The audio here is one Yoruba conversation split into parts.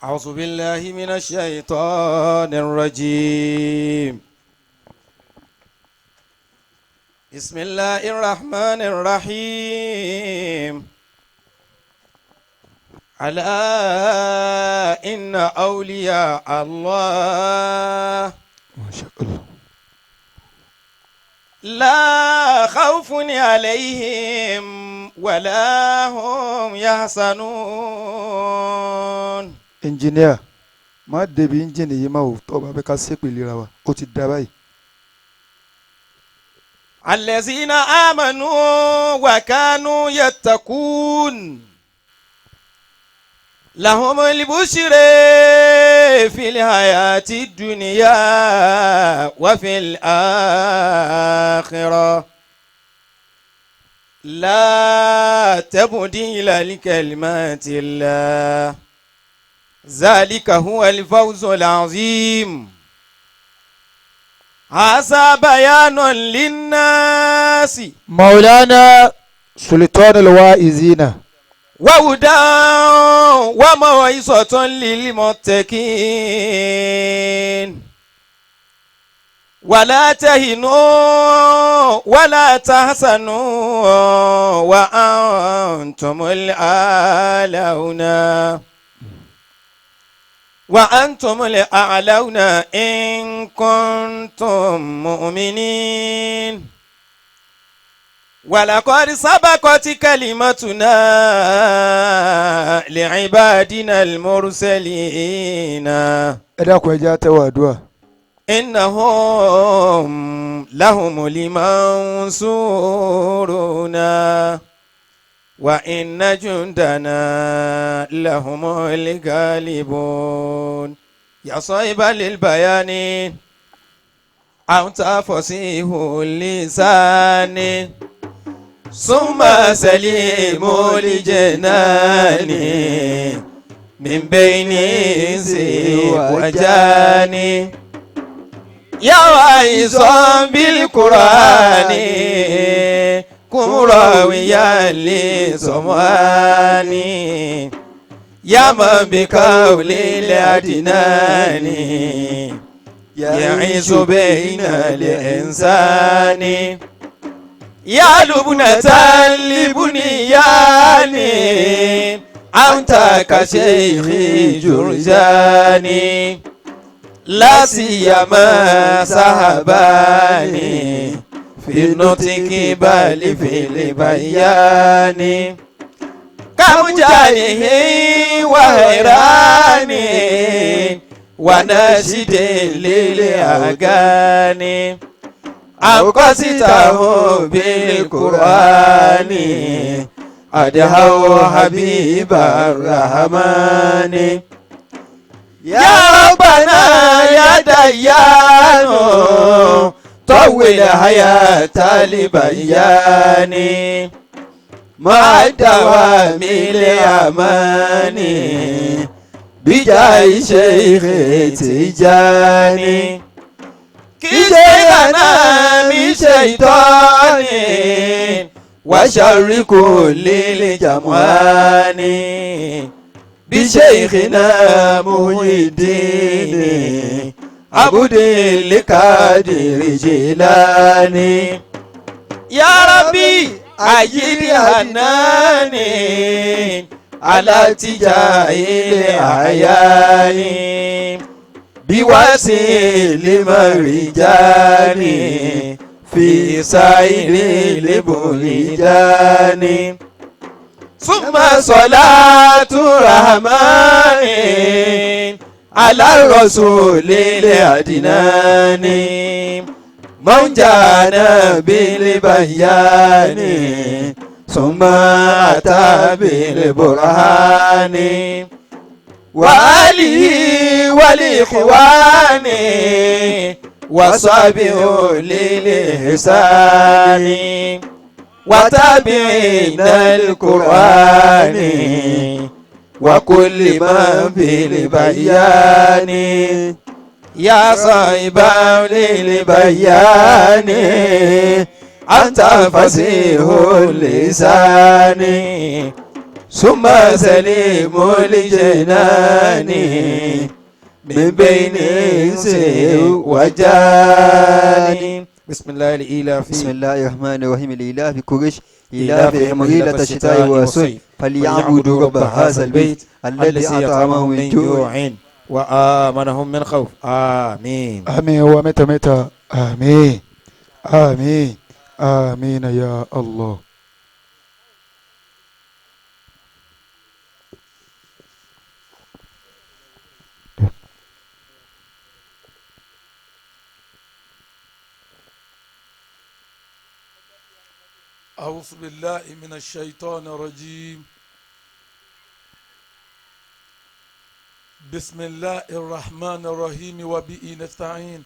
أعوذ بالله من الشيطان الرجيم. بسم الله الرحمن الرحيم. ألا إن أولياء الله ما شاء الله لا خوف عليهم ولا هم يحزنون. Engineer, má débi engine yìí máa wò tó bá fẹ́ ká ṣépè lera wa, ó ti da báyìí. الذين آمنوا وكانوا يتقون لهم البشرى في الحياة الدنيا وفي الآخرة لا تبديل لكلمات الله ذلك هو الفوز العظيم. هذا بيان للناس مولانا سلطان الواعظين وهدى وموعظة للمتقين. ولا تهنوا ولا تحزنوا وأنتم الأعلون وأنتم الأعلون إن كنتم مؤمنين. ولقد سبقت كلمتنا لعبادنا المرسلين Ẹ dákun, ẹ jẹ́ á tẹ́wọ́ àdúrà. إنهم لهم المنصورون وإن جندنا لهم الغالبون. يا صاحب البيان أنت فصيح اللسان ثم سليم الجنان من بين إنس وجان. يا واعظا بالقرآن كن راويا لسمعاني يا من بقول الأدنان يعيش بين الإنسان. يا لبنة لبنيان أنت كشيخ جرجاني لا سيما صحباني في النطق بل في البيان كمجانه وحيراني وناشد للأغاني أنقذته بالقرآن أدهو حبيب الرحمن. يا ربنا يا ديان طول حياة لبيان مع الدوام الأمان بجاه شيخ تجاني كشيخنا من شيطان وشر كل الجمعان بشيخنا محي الدين عبد القادر جيلاني. يا ربي أيد حناني على تجاه الأعيان بوسيل مرجاني في سائر البلدان. ثم صلاة الرحمن على الرسول الأدنان من جاءنا بالبيان ثم أتى بالبرهان وآله والإخوان وصحبه للإحسان وتابعين القرآن وكل من في البيان. يا صاحب للبيان أنت فصيح اللسان. ثم سليم الجنان من بين إنس وجان. بسم الله الإلاف. بسم الله الرحمن الرحيم. الإلاف قريش إلافهم رحلة الشتاء والصيف فليعبدوا رب هذا البيت الذي أطعمهم من جوع وآمنهم من خوف. آمين. آمين. ومتى متى. آمين آمين آمين يا الله. أعوذ بالله من الشيطان الرجيم. بسم الله الرحمن الرحيم وبه نستعين.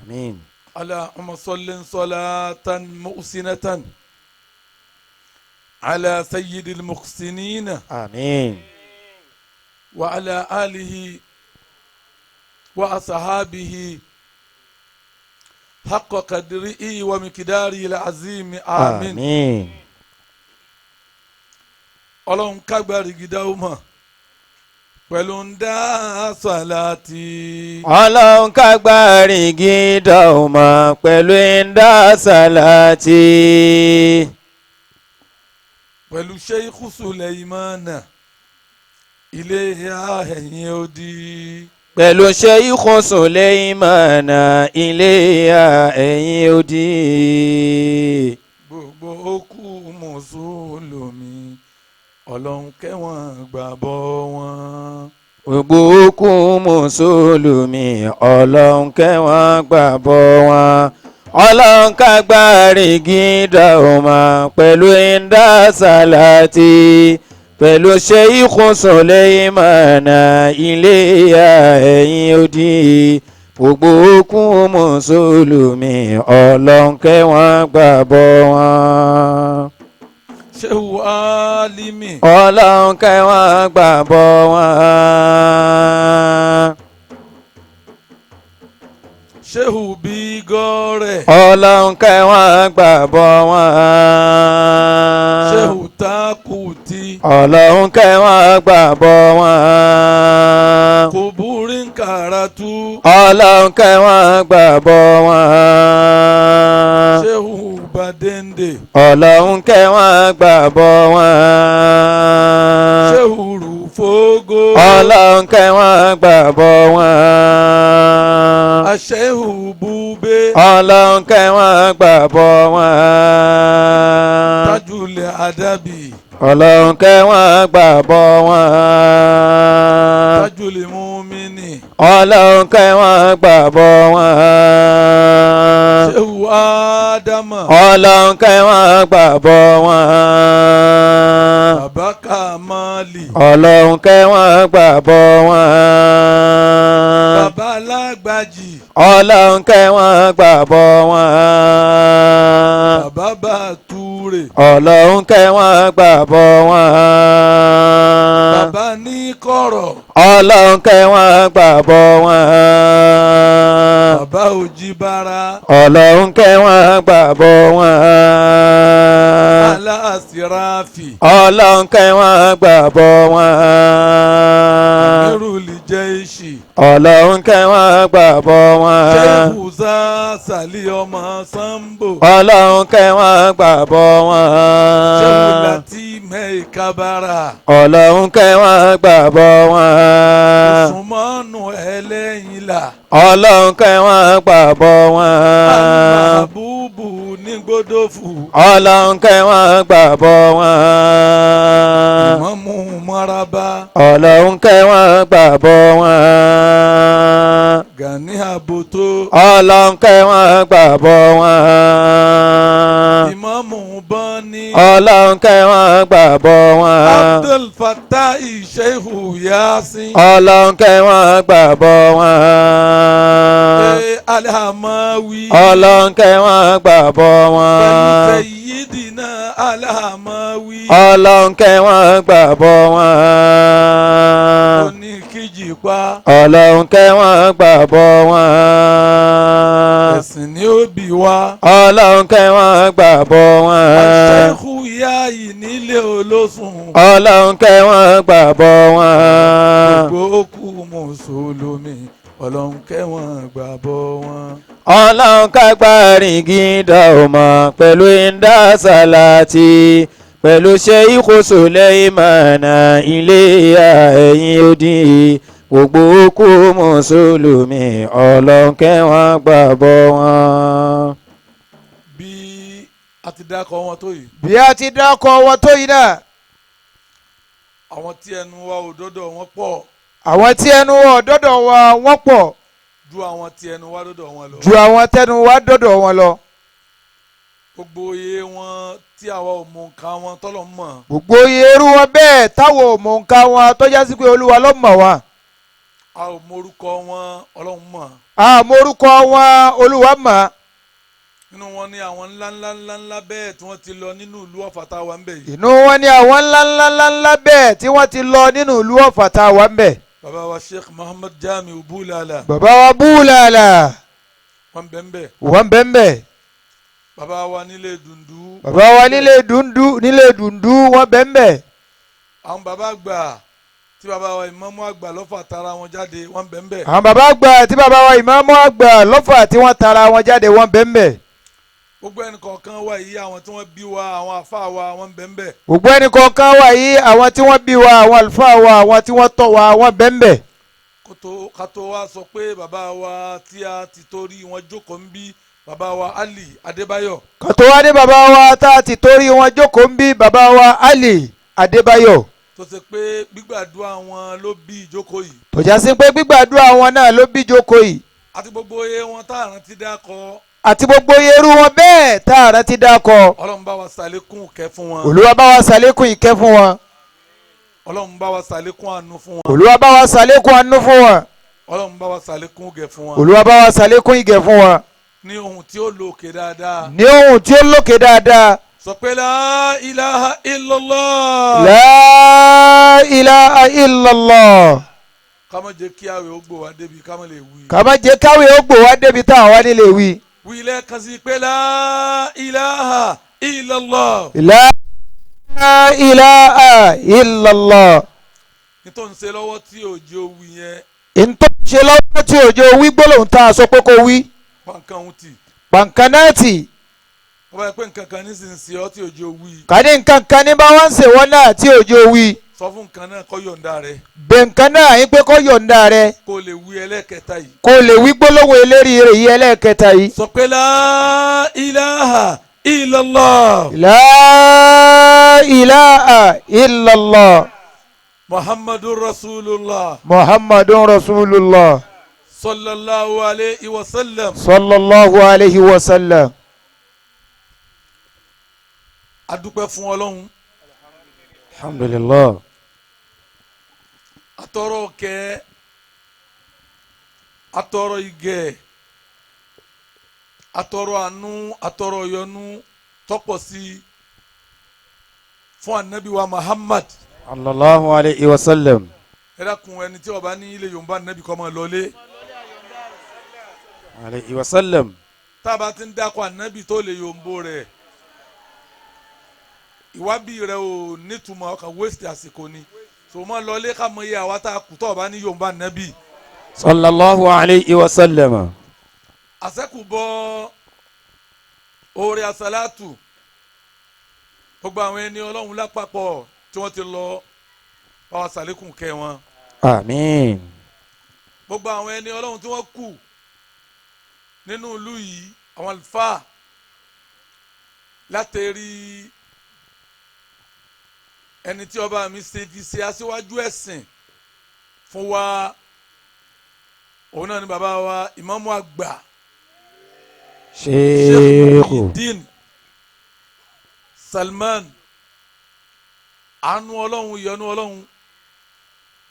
آمين. اللهم صل صلاة محسنة على سيد المحسنين. آمين. وعلى آله وأصحابه حق قدره ومقداره العظيم. آمين. آمين. Ọlọ́run kágbárí gidá ó mọ̀ pẹ̀lú ń dá sàlátì. Ọlọ́run kágbárí gidá ó mọ̀ pẹ̀lú ń dá sàlátì. Pẹ̀lú Sheikh Suleimana ilé ẹ̀yìn odi. Pẹ̀lú Sheikh Suleimana ilé ẹ̀yìn odi. Gbogbo òkú mùsùlùmí Ọlọ́run kẹ́wọ̀n gbàbọ̀ wọn. Gbogbo òkú mùsùlùmí Ọlọ́run kẹ́wọ̀n gbàbọ̀ wọn. Ọlọ́run kágbárí gídá ọmọ pẹ̀lú ìdá sàlátì. Pẹ̀lú Sheikh Suleimana ilé ẹ̀yìn odi. Gbogbo òkú mùsùlùmí Ọlọ́run kẹ́wọ̀n gbàbọ̀ wọn. Shehu Alimi. Ọlọ́run kẹ́wọ̀n gbàbọ̀ wọn. Shehu Bigore. Ọlọ́run kẹ́wọ̀n gbàbọ̀ wọn. Shehu Takuti. Ọlọ́run kẹ́wọ̀n gbàbọ̀ wọn. Kuburin Karatu. Ọlọ́run kẹ́wọ̀n gbàbọ̀ wọn. Shehu Badende. Ọlọ́run kẹ́wọ̀n gbàbọ̀ wọn. Shehu Rufogo. Ọlọ́run kẹ́wọ̀n gbàbọ̀ wọn. Shehu Bube. Ọlọ́run kẹ́wọ̀n gbàbọ̀ wọn. Tajul Adabi. Ọlọ́run kẹ́wọ̀n gbàbọ̀ wọn. Tajul Mumini. Ọlọ́run kẹ́wọ̀n gbàbọ̀ wọn. Shehu Adama. Ọlọ́run kẹ́wọ̀n gbàbọ̀ wọn. Baba Kamali. Ọlọ́run kẹ́wọ̀n gbàbọ̀ wọn. Baba Alágbàjì. Ọlọ́run kẹ́wọ̀n gbàbọ̀ wọn. Baba Bature. Ọlọ́run kẹ́wọ̀n gbàbọ̀ wọn. Baba Níkọ̀rọ̀. Ọlọ́run kẹ́wọ̀n gbàbọ̀ wọn. Baba Òjìbára. Ọlọ́run kẹ́wọ̀n gbàbọ̀ wọn. Aláàsíráfì. Ọlọ́run kẹ́wọ̀n gbàbọ̀ wọn. Amirul Jaishi. Ọlọ́run kẹ́wọ̀n gbàbọ̀ wọn. Shehu Sali ọmọ Sambo. Ọlọ́run kẹ́wọ̀n gbàbọ̀ wọn. Shehu Lati Mẹ́ìkábára. Ọlọ́run kẹ́wọ̀n gbàbọ̀ wọn. Usmanu Ẹlẹ́yìnlá. Ọlọ́run kẹ́wọ̀n gbàbọ̀ wọn. Alimahabubu ní Gbódòfù. Ọlọ́run kẹ́wọ̀n gbàbọ̀ wọn. Ìmámù Maraba. Ọlọ́run kẹ́wọ̀n gbàbọ̀ wọn. Gani Aboto. Ọlọ́run kẹ́wọ̀n gbàbọ̀ wọn. Ìmámù Bani. Ọlọ́run kẹ́wọ̀n gbàbọ̀ wọn. Abdul Fatai Shehu Yasin. Ọlọ́run kẹ́wọ̀n gbàbọ̀ wọn. Alhamawi. Ọlọ́run kẹ́wọ̀n gbàbọ̀ wọn. Pẹ̀lú Sayyidina Alhamawi. Ọlọ́run kẹ́wọ̀n gbàbọ̀ wọn. Oníkìjìpá. òṣùpá. Ọlọ́run kẹ́ wọ́n gbàbọ̀ wọn. Ẹ̀sìn ni ó bí wa. Ọlọ́run kẹ́ wọ́n gbàbọ̀ wọn. Àṣẹ́kù ìyá yìí nílé olóṣùn. Ọlọ́run kẹ́ wọ́n gbàbọ̀ wọn. Gbogbo òkú mùsùlùmí Ọlọ́run kẹ́ wọ́n gbàbọ̀ wọn. Ọlọ́run kágbárin gídá ọmọ pẹ̀lú indásálàtì pẹ̀lú Sheikh Sulaimana ilé ẹ̀yìn odi gbogbo òkú mùsùlùmí Ọlọ́run kẹ́ wọ́n gbàbọ̀ wọn. Bí a ti dákọ̀ wọn tó yìí. Bí a ti dákọ̀ wọn tó yìí náà. Àwọn tí ẹnu wa ò dọ́dọ̀ wọn pọ̀. Àwọn tí ẹnu wa ò dọ́dọ̀ wọn pọ̀. Ju àwọn tí ẹnu wa dọ́dọ̀ wọn lọ. Ju àwọn tẹnu wa dọ́dọ̀ wọn lọ. Gbogbo iye wọn tí àwa ò mọ nǹkan wọn tọ́lọ̀ mọ̀. Gbogbo iye irú wọn bẹ́ẹ̀ táwọn ò mọ nǹkan wọn tọ́já sí pé Olúwa ló mọ̀ wọn. A ò mọ orúkọ wọn Ọlọ́run mọ̀. A ò mọ orúkọ wọn Olúwa mọ̀. Nínú wọn ni àwọn ńlá ńlá ńlá ńlá bẹ́ẹ̀ tí wọ́n ti lọ nínú ìlú Ọ̀fà tá a wà ń bẹ̀ yìí. Inú wọn ni àwọn ńlá ńlá ńlá ńlá bẹ́ẹ̀ tí wọ́n ti lọ nínú ìlú Ọ̀fà tá a wà ń bẹ̀. Bàbá wa Sheikh Muhammad Jamiu Bulala. Bàbá wa Bulala. Wọ́n bẹ̀ ń bẹ̀. Wọ́n bẹ̀ ń bẹ̀. Bàbá wa nílé Dùndú. Bàbá wa nílé Dùndú nílé Dùndú wọ́n bẹ̀ ń bẹ̀. Àwọn bàbá àgbà tí bàbá wa ìmáàmù àgbà lọ́fà tara wọn jáde wọ́n bẹ̀ ń bẹ̀. Àwọn bàbá àgbà tí bàbá wa ìmáàmù àgbà lọ́fà tí wọ́n tara wọn jáde wọ́n bẹ̀ ń bẹ̀. Gbogbo ẹnì kọ̀ọ̀kan wà yìí àwọn tí wọ́n bí wa àwọn àfáà wa wọ́n bẹ̀ ń bẹ̀. Gbogbo ẹnì kọ̀ọ̀kan wà yìí àwọn tí wọ́n bí wa àwọn àlùfáà wa àwọn tí wọ́n tọ́ wa wọ́n bẹ̀ ń bẹ̀. Ká tó wá sọ pé bàbá wa tí a ti torí wọn jókòó ń bí bàbá wa Ali Adébáyọ̀. Ká tó wá ní bàbá wa tá a ti torí wọn jókòó ń bí bàbá wa Ali Adébáyọ̀. Tó ṣe pé gbígbàdúrà wọn ló bí ìjókòó yìí. Tó já sí pé gbígbàdúrà wọn náà ló bí ìjókòó yìí. Àti gbogbo iye wọn tá a rántí dákọ. Àti gbogbo irú wọn bẹ́ẹ̀ tá a rántí dákọ. Ọlọ́run bá wa ṣàlékún ìkẹ́ fún wọn. Olúwa bá wa ṣàlékún ìkẹ́ fún wọn. Ọlọ́run bá wa ṣàlékún àánú fún wọn. Olúwa bá wa ṣàlékún àánú fún wọn. Ọlọ́run bá wa ṣàlékún ìgẹ̀ fún wọn. Olúwa bá wa ṣàlékún ìgẹ̀ fún wọn. Ní ohun tí ó lókè dáadáa. Ní ohun tí ó lókè dáadáa. Sọ pé la ilaha illallah. La ilaha illallah. Ká má jẹ́ kí àwẹ̀ ó gbò wá débi ká má lè wí. Ká má jẹ́ káwé ó gbò wá débi táwọn wá nílé wí. Wí lẹ́ẹ̀kan sí pé la ilaha illallah. La ilaha illallah. Nítorí ṣe lọ́wọ́ tí òjò wí yẹn. Nítorí ṣe lọ́wọ́ tí òjò wí gbólóhùn tá a sọ pé kó wí. Pàǹkan ń tì. Pàǹkan náà tì. Wọ́n bá yẹ pé nǹkan kan nísinsìnyí ọ tí òjò wí. Kàdé nǹkan kan ní bá wọ́n ń ṣe wọ́n náà tí òjò wí. Sọ fún nǹkan náà kó yọ̀ǹda rẹ̀. Bẹ̀ nǹkan náà yín pé kó yọ̀ǹda rẹ̀. Kó lè wí ẹlẹ́kẹta yìí. Kó lè wí gbólóhùn eléríire yìí ẹlẹ́kẹta yìí. Sọ pé la ilaha illallah. La ilaha illallah. Muhammadun rasulullah. Muhammadun rasulullah. Sallallahu alayhi wa sallam. Sallallahu alayhi wa sallam. A dúpẹ́ fún Ọlọ́run. Alhamdulillah. Atọrọ kẹ́, atọrọ ìgẹ̀, atọrọ àánú, atọrọ ìyọ́nú tọ́pọ̀ sí fún anabi wa Muhammad. Sallallahu alayhi wa sallam. Ẹ dákun ẹni tí ó bá ní ilé Yorùbá anabi kó máa lọlé. Alayhi wa sallam. Tá a bá ti ń dákọ̀ anabi tó lè yòǹbo rẹ̀, ìwábí rẹ̀ ò nítumọ̀, ọkàn waste àsìkò ni. So máa lọlé ká mọ iye àwa tá a kù tó bá ní Yorùbá anabi. Sallallahu alayhi wa sallam. Àṣẹ́kùbọ̀ oore àsálàtù gbogbo àwọn ẹni Ọlọ́run lápapọ̀ tí wọ́n ti lọ bá wa ṣàlékún kẹ́ wọn. Àmín. Gbogbo àwọn ẹni Ọlọ́run tí wọ́n kù nínú ìlú yìí, àwọn àlùfáà látẹ̀rí ẹni tí ọba mi ṣe fi ṣe aṣíwájú ẹ̀sìn fún wa, òun náà ni bàbá wa ìmáàmù àgbà Sheikh Muhyiddin Salman. Àánú Ọlọ́run, ìyọ́nú Ọlọ́run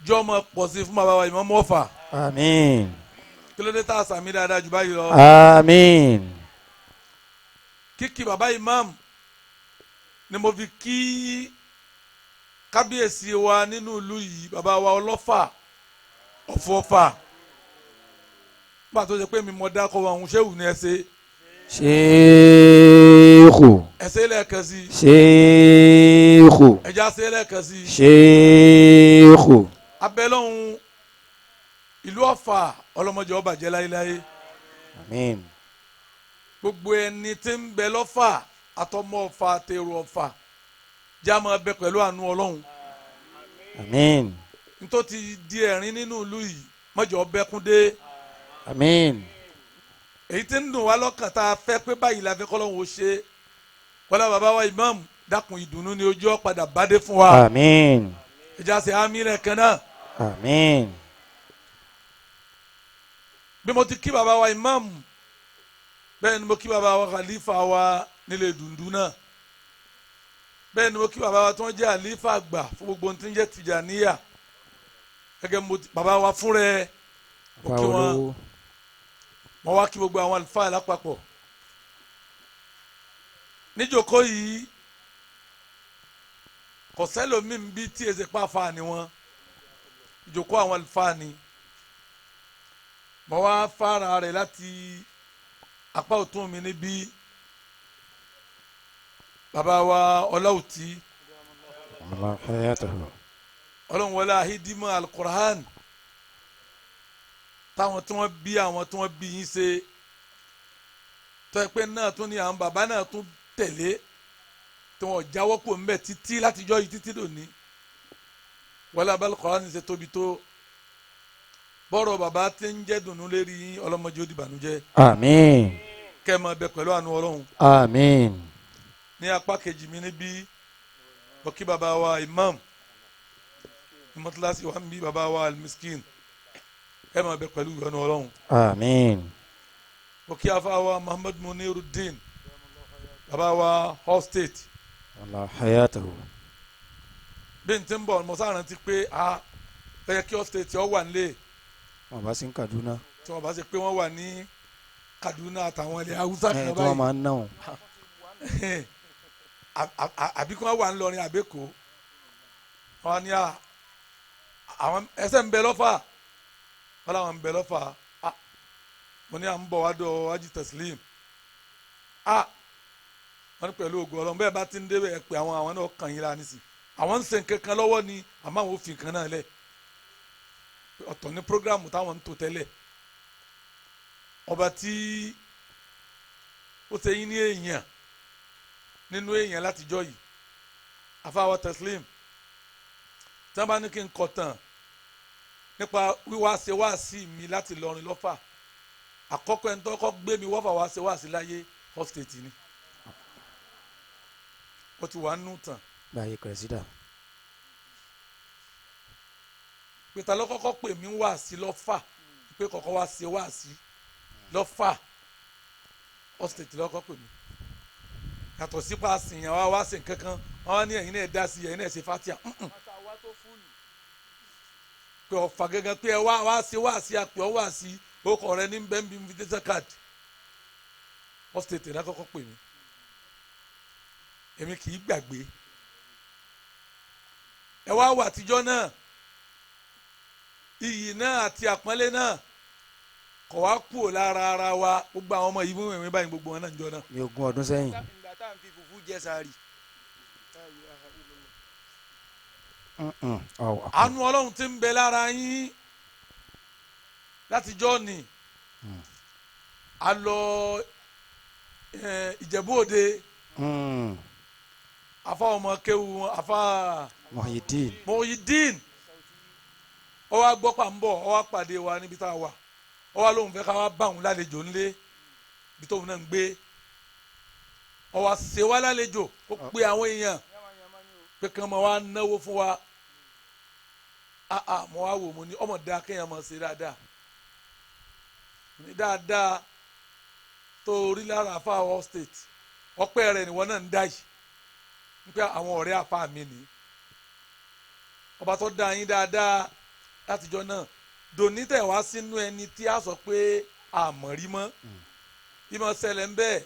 jọ́ máa pọ̀ sí fún bàbá wa ìmáàmù Ọ̀fà. Àmín. Kí ló dé tá a sàmì dáadáa jù báyìí lọ. Àmín. Kíkí bàbá ìmáàmù ni mo fi kí kábíyèsí wa nínú ìlú yìí, bàbá wa Ọlọ́fà. Ọ̀fọ̀fà nígbà tó ṣe pé mi mọ̀ dákọ̀ wọn òun ṣéwù ni ẹ ṣe. Ṣéèkù. Ẹ ṣe lẹ́ẹ̀kan sí. Ṣéèkù. Ẹja ṣe lẹ́ẹ̀kan sí. Ṣéèkù. Abẹ́lọ́hún ìlú Ọ̀fà ọlọ́mọdé ó bàjẹ́ láéláé. Àmín. Gbogbo ẹni tí ń bẹ lọ́fà àtọmọ Ọ̀fà àtèrò Ọ̀fà já máa bẹ pẹ̀lú àánú Ọlọ́run. Àmín. Ntọ́ ti di ẹ̀rín nínú ìlú yìí mọ́jọ́ bẹ́kún dé. Àmín. Èyí tí ń dùn wá lọ́kàn tá a fẹ́ pé báyìí la fẹ́ kọ́lọ́hún ó ṣe wọlé bàbá wa imam dákun ìdùnnú ni ojú ọ̀padà bá dé fún wa. Àmín. Ìjà ṣe àmín rẹ̀ kan náà. Àmín. Bí mo ti kí bàbá wa imam bẹ́ẹ̀ ni mo kí bàbá wa khalifa wa nílé dùndún náà bẹ́ẹ̀ ni mo kí bàbá wa tí wọ́n jẹ́ àlífà àgbà fún gbogbo ohun tí ń jẹ́ Tìjàníyà gẹ́gẹ́ mo bàbá wa fún rẹ̀ mo kí wọn mo wá kí gbogbo àwọn àlùfáà lápapọ̀ níjókòó yìí kò sẹ́lòmíì ń bí tí èsè pàfà ni wọ́n ìjókòó àwọn àlùfáà ni mo wá fara rẹ̀ láti apá ọ̀tún mi níbí bàbá wa Ọláòtí ọlọ́run wọlé ahídímọ̀ alukur'an táwọn tí wọ́n bí àwọn tí wọ́n bí yín ṣe tọ́ ẹ pé náà tún ní àwọn bàbá náà tún tẹ̀lé tí wọ́n jáwọ́ kó mbẹ́ títí látijọ́ yìí títí dòní wọlé alukur'an ṣe tóbi tó bọ́rọ̀ bàbá tí ń jẹ́ dùnú lérí yín ọlọ́mọdé ó di bànújẹ́. Àmín. Kẹ́ ẹ máa bẹ pẹ̀lú àánú Ọlọ́run. Àmín. Ní apá kejì mi níbí mo kí bàbá wa imam mọ́tíláṣí wa ń bí bàbá wa almiskin ẹ máa bẹ pẹ̀lú ìyọ́nú Ọlọ́run. Àmín. Mo kí afa wa Muhammad Muniruddin bàbá wa hall state. Allah hayatahu. Bí n ti ń bọ̀ mo sáà rántí pé a ó yẹ kí hall state ọ wà nílé. Wọ́n bá sí Kaduna. Tí wọ́n bá ṣe pé wọ́n wà ní Kaduna àtàwọn ilẹ̀ Haúsá kan báyìí. Tí wọ́n máa ń náà. Àbí kí wọ́n wà ńlọrin àbẹ́kọ̀ wọ́n ní àwọn ẹsẹ̀ ń bẹ lọ́fà wọ́n làwọn ń bẹ lọ́fà mo ní à ń bọ̀ wá dọ̀ wájú Taslim wọ́n ní pẹ̀lú ògùn Ọlọ́run bẹ́ẹ̀ bá ti ń débẹ̀ ẹ pé àwọn náà kàn yín lára nísì àwọn ń ṣe nǹkan kan lọ́wọ́ ni àmọ́ àwọn ò fi nǹkan náà lẹ̀ ọ̀tọ̀ ní programu táwọn ń tò tẹ́lẹ̀ ọba tí ó ṣe yín ní èèyàn nínú èèyàn látijọ́ yìí afáwa Taslim tí wọ́n bá ní kí n kọ̀ tán nípa wíwá ṣe wá sí mi láti lọrin lọ́fà àkọ́kọ́ ẹni tó kọ́ gbé mi wọ́fà wá ṣe wá sí láyé hostage ni ó ti wà nù tán. Báyìí kẹrẹsídà. Pété lọ́kọ́kọ́ pè mí wá sí lọ́fà pé kọ́kọ́ wá sí wá sí lọ́fà hostage lọ́kọ́ pè mí yàtọ̀ sípa àsìyàn wa wá sí nǹkankan wọn ní ẹ̀yin náà dá sí ẹ̀yin náà ṣe fatia pé ọ̀fà gẹ́gẹ́ pé ẹ wá wá sí wá sí àpè ọ́ wá sí okọ̀ rẹ ní bẹ́ẹ̀ bí invitation card hostage náà kọ́kọ́ pè mí èmi kì í gbàgbé ẹ wá wà àtijọ́ náà iyì náà àti àpọ́nlé náà kọ̀ wá kúrò lára ara wa gbogbo àwọn ọmọ yìí mú ìwé báyìí gbogbo wọn náà ń jọ náà. Ní ogún ọdún sẹ́yìn. Ìgbà tá à ń fi fùfú jẹ sàárì. Àánú Ọlọ́run ti ń bẹ lára yín látijọ́ ni a lọ Ìjẹ̀bú Òde afa ọmọ kéwu afa Muhyiddin ó wá gbọ́ pa ń bọ̀ ó wá pàdé wa níbi tá a wà ó wá lóun fẹ́ ká wá bá òun lálejò ńlé ibi tóun náà ń gbé ó wá ṣe wá lálejò ó pe àwọn èèyàn pé kí wọ́n máa wá náwó fún wa mo wá wò mo ní ọmọ dáa kéèyàn máa ṣe dáadáa ní dáadáa tó rí lára àfa all state ọpẹ́ rẹ̀ nìwọ náà ń dá yìí nípa àwọn ọ̀rẹ́ àfa mi ni ọba tó dá yín dáadáa látijọ́ náà dòní tẹ̀ wá sínú ẹni tí a sọ pé àmọ̀ rí mọ́ ìmọ̀ ṣẹlẹ̀ ń bẹ́ẹ̀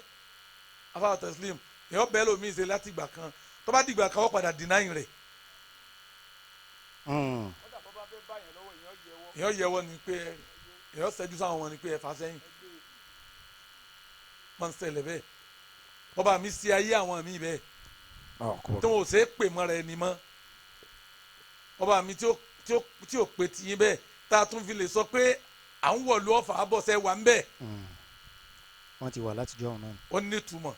afa Taslim èèyàn bẹ́ẹ̀ lómi ṣe láti ìgbà kan tó bá dìgbà kan wọ́n padà dìnáyìn rẹ̀. Èèyàn yẹwọ́ ni pé èèyàn ṣẹ́jú sáwọn wọn ni pé ẹ fà sẹ́yìn. Máa ń ṣẹlẹ̀ bẹ́ẹ̀. Ọba mi ṣe ayé àwọn mi bẹ́ẹ̀. Tí wọn ò ṣe é pè mọ́ra ẹni mọ́. Ọba mi tí ò pè tiyín bẹ́ẹ̀ tá a tún fi lè sọ pé à ń wọ̀lú ọ̀fà àbọ̀sẹ̀ wà ń bẹ̀. Wọ́n ti wà látijọ́ ọ̀hún náà. Ó ní ìtumọ̀.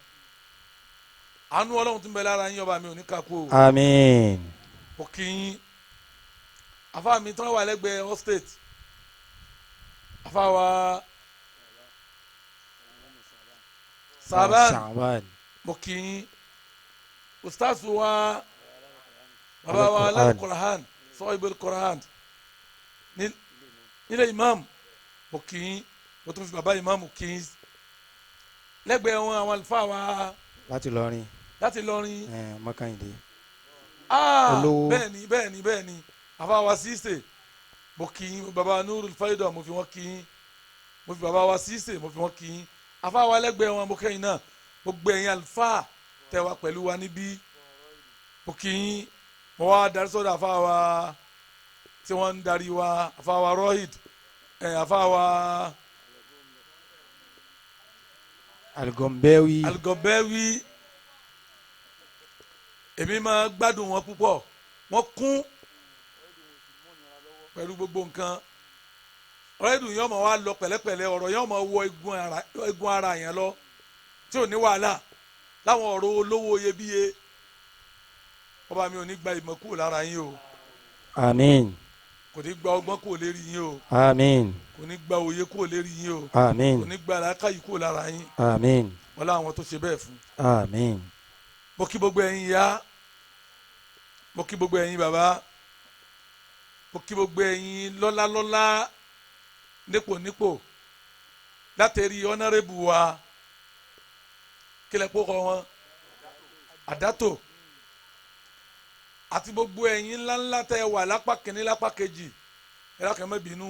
Àánú Ọlọ́run tún bẹ lára yín, ọba mi ò ní kakú o. Àmín. Ó kí yín. Àfa mi tí wọ́n wà lẹ́gbẹ̀ẹ́ all state. Àfa wa Saban, mo kí yín. Ustaz wa baba wa Al-Qur'an, sahibul Qur'an nílé imam, mo kí yín. Mo tún fi baba imam kí yín. Lẹ́gbẹ̀ẹ́ wọn àwọn àlùfáà wa láti Ìlọrin, láti Ìlọrin, Mọ́kàndé. Bẹ́ẹ̀ni bẹ́ẹ̀ni bẹ́ẹ̀ni. Àfa wa Sise, mo kí yín. Baba Nurul Faida, mo fi wọn kí yín. Mo fi baba wa Sise, mo fi wọn kí yín. Àfa wa lẹ́gbẹ̀ẹ́ wọn, mo kẹ́yìn náà. Gbogbo ẹ̀yin àlùfáà tẹ́ wa pẹ̀lú wa níbí, mo kí yín. Mo wá darí sọ́dọ̀ àfa wa tí wọ́n ń darí wa, àfa wa Rohid, àfa wa Al-Gombewi. Al-Gombewi, èmi máa gbádùn wọn púpọ̀. Wọ́n kún pẹ̀lú gbogbo nǹkan. Ọ̀rọ̀ ìdùn yóò máa wá lọ pẹ̀lẹ́pẹ̀lẹ́, ọ̀rọ̀ yóò máa wọ egun ara yẹn lọ tí ò ní wàhálà, láwọn ọ̀rọ̀ olówó iyebíye. Ọba mi ò ní gba ìmọ̀ kúrò lára yín o. Àmín. Kò ní gba ọgbọ́n kúrò lérí yín o. Àmín. Kò ní gba òye kúrò lérí yín o. Àmín. Kò ní gba làákàyè kúrò lára yín. Àmín. Wọ́n láwọn tó ṣe bẹ́ẹ̀ fún. Àmín. Mo kí gbogbo ẹ̀yin ìyá, mo kí gbogbo ẹ̀yin bàbá, mo kí gbogbo ẹ̀yin lọ́lálọ́lá, nípò nípò, látẹ̀rí ọ̀nàrẹ́bù wa kílẹ̀ kókó wọn àdátò, àti gbogbo ẹ̀yin ńláńlá tẹ́ wà lápá kìíní lápá kejì. Ẹ dákun ẹ má bínú,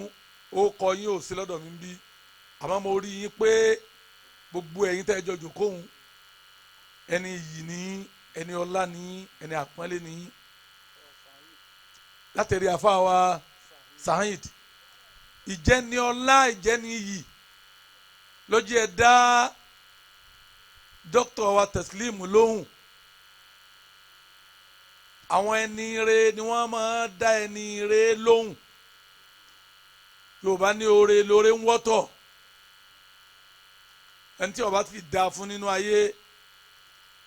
ó kọ yín ò sí lọ́dọ̀ mi ń bí, àmọ́ mo rí yín pé gbogbo ẹ̀yin tẹ́ jọ jókòó, ẹni yìí ní, ẹni ọlá ní, ẹni àpọ́nlé ní. Látẹ̀rí àfa wa Saheed, ìjẹni ọlá, ìjẹni iyì lójú ẹ dá dókítà wa Teslim lóhùn. Àwọn ẹni re ni wọ́n máa dá ẹni re lóhùn. Yorùbá ní oore lóore ń wọ́tọ̀. Ẹni tí ó bá ti dáa fún nínú ayé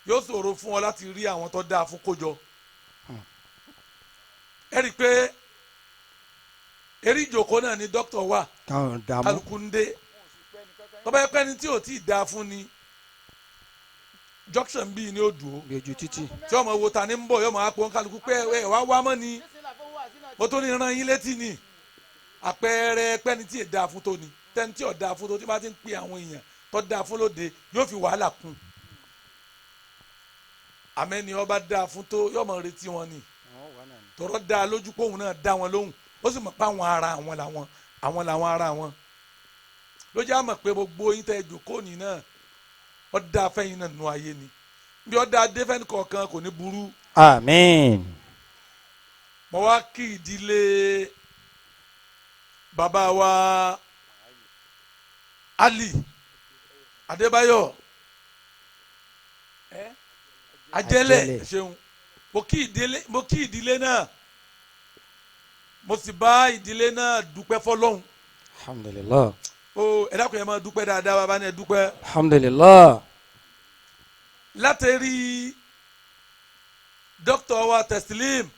yóò ṣòro fún ọ láti rí àwọn tó dáa fún kójọ. Ẹ rí i pé eré ìjòkó náà ni dókítà wà, kálukú ń dé. Tọ́ba yẹ pé ẹni tí ò tí ì dáa fún ni junction bíi ni ó dùn ó tí ọmọ wo ta ni ń bọ̀, yọmọ apò kálukú pé ẹ wá wá mọ́ ni, mo tó ní ran yín létí ni. Àpẹẹrẹ pẹ́ni tí ì dáa fún tó ni, tẹ́ni tí ò dáa fún tó, tí bá ti ń pè àwọn èèyàn tó dáa fún lóde, yóò fi wàhálà kún. Àmẹ́ni ọba dáa fún tó, yọmọ retí wọn ni. Tọrọ dáa lójú pé òun náà dá wọn lóhùn, ó sì mọ̀ pé àwọn ara àwọn làwọn, àwọn làwọn ara wọn. Lójú àmọ̀ pé gbogbo yín tẹ́ jókòó ní náà, ó dáa fẹ́yìn náà nù ayé ni. Bí ó dáa dé fẹ́ni kọ̀ọ̀kan kò ní burú. Àmín. Mo wá kí ìdílé bàbá wa Ali Adébáyọ̀ Ajẹ́lẹ̀, ṣeun. Mo kí ìdílé náà, mo sì bá ìdílé náà dúpẹ́ fọ́lọ́hun. Alhamdulillah. O ẹ dákun, yẹn máa dúpẹ́ dáadáa, bàbá ni ẹ dúpẹ́. Alhamdulillah. Látẹ̀rí dókítà wa Teslim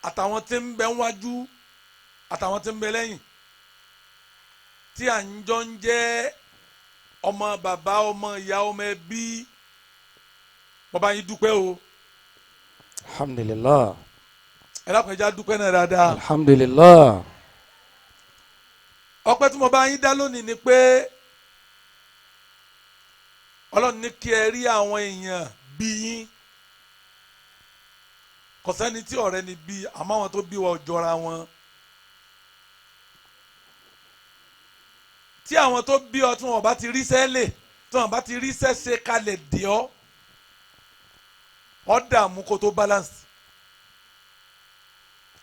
àtàwọn tí ń bẹ níwájú àtàwọn tí ń bẹ lẹ́yìn, tí à ń jọ ń jẹ́ ọmọ bàbá, ọmọ ìyá, ọmọ ẹbí, bàbá yín dúpẹ́ o. Alhamdulillah. Ẹ dákun, ẹ jẹ́ á dúpẹ́ náà dáadáa. Alhamdulillah. Ọpẹ́ tí mo bá yín dá lónìí ni pé Ọlọ́run ní kí ẹ rí àwọn èèyàn bí yín. Kò sẹ́ni tí ọ̀rẹ́ ni bí, àmọ́ àwọn tó bí wa jọra wọn. Tí àwọn tó bí ọ tí wọn bá ti rí sẹ́lẹ̀, tí wọn bá ti rí sẹ́sẹ́ kalẹ̀ dè ọ́, ọ́ dààmú kó tó balance.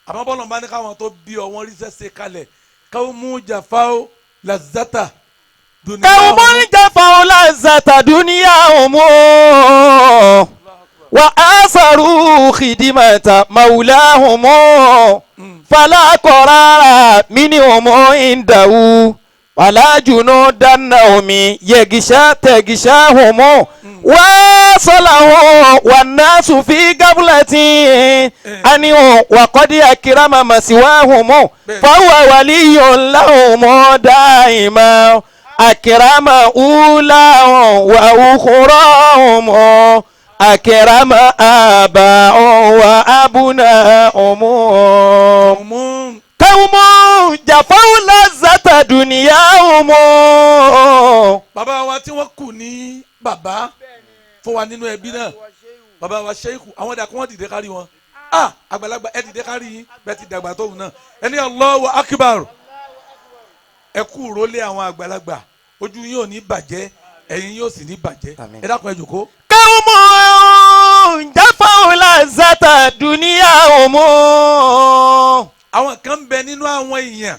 Àmọ́ bọ́lá ń bá ní káwọn tó bí ọ wọ́n rí sẹ́sẹ́ kalẹ̀ káwọn mú jàfáwò lazata dunia. قوم جفوا لذة دنياهم وآثروا خدمة مولاهم فلا قرار منهم عنده ولا جنود النوم يغشى تغشاهم وصله والناس في قبلة أنه وقد أكرم مسواهم فهو ولي لهم دائما أكرم أولاهم وأخراهم أكرم آباءهم وأبناءهم Mú قوم جفوا لذة دنياهم bàbá wa tí wọ́n kù ní bàbá fún wa nínú ẹbí náà bàbá wa Sheikhu àwọn dà kí wọ́n dìde kárí wọn ah àgbàlagbà ẹ dìde kárí yín bẹ́ẹ̀ ti dàgbà tóun náà ẹni Allahu Akbar ẹ kú rólé àwọn àgbàlagbà ojú yín ò ní bàjẹ́ ẹ̀yin yóò sì ní bàjẹ́ ẹ dákun ẹ jòkó. قوم جفوا لذة دنياهم Àwọn kan ń bẹ nínú àwọn èèyàn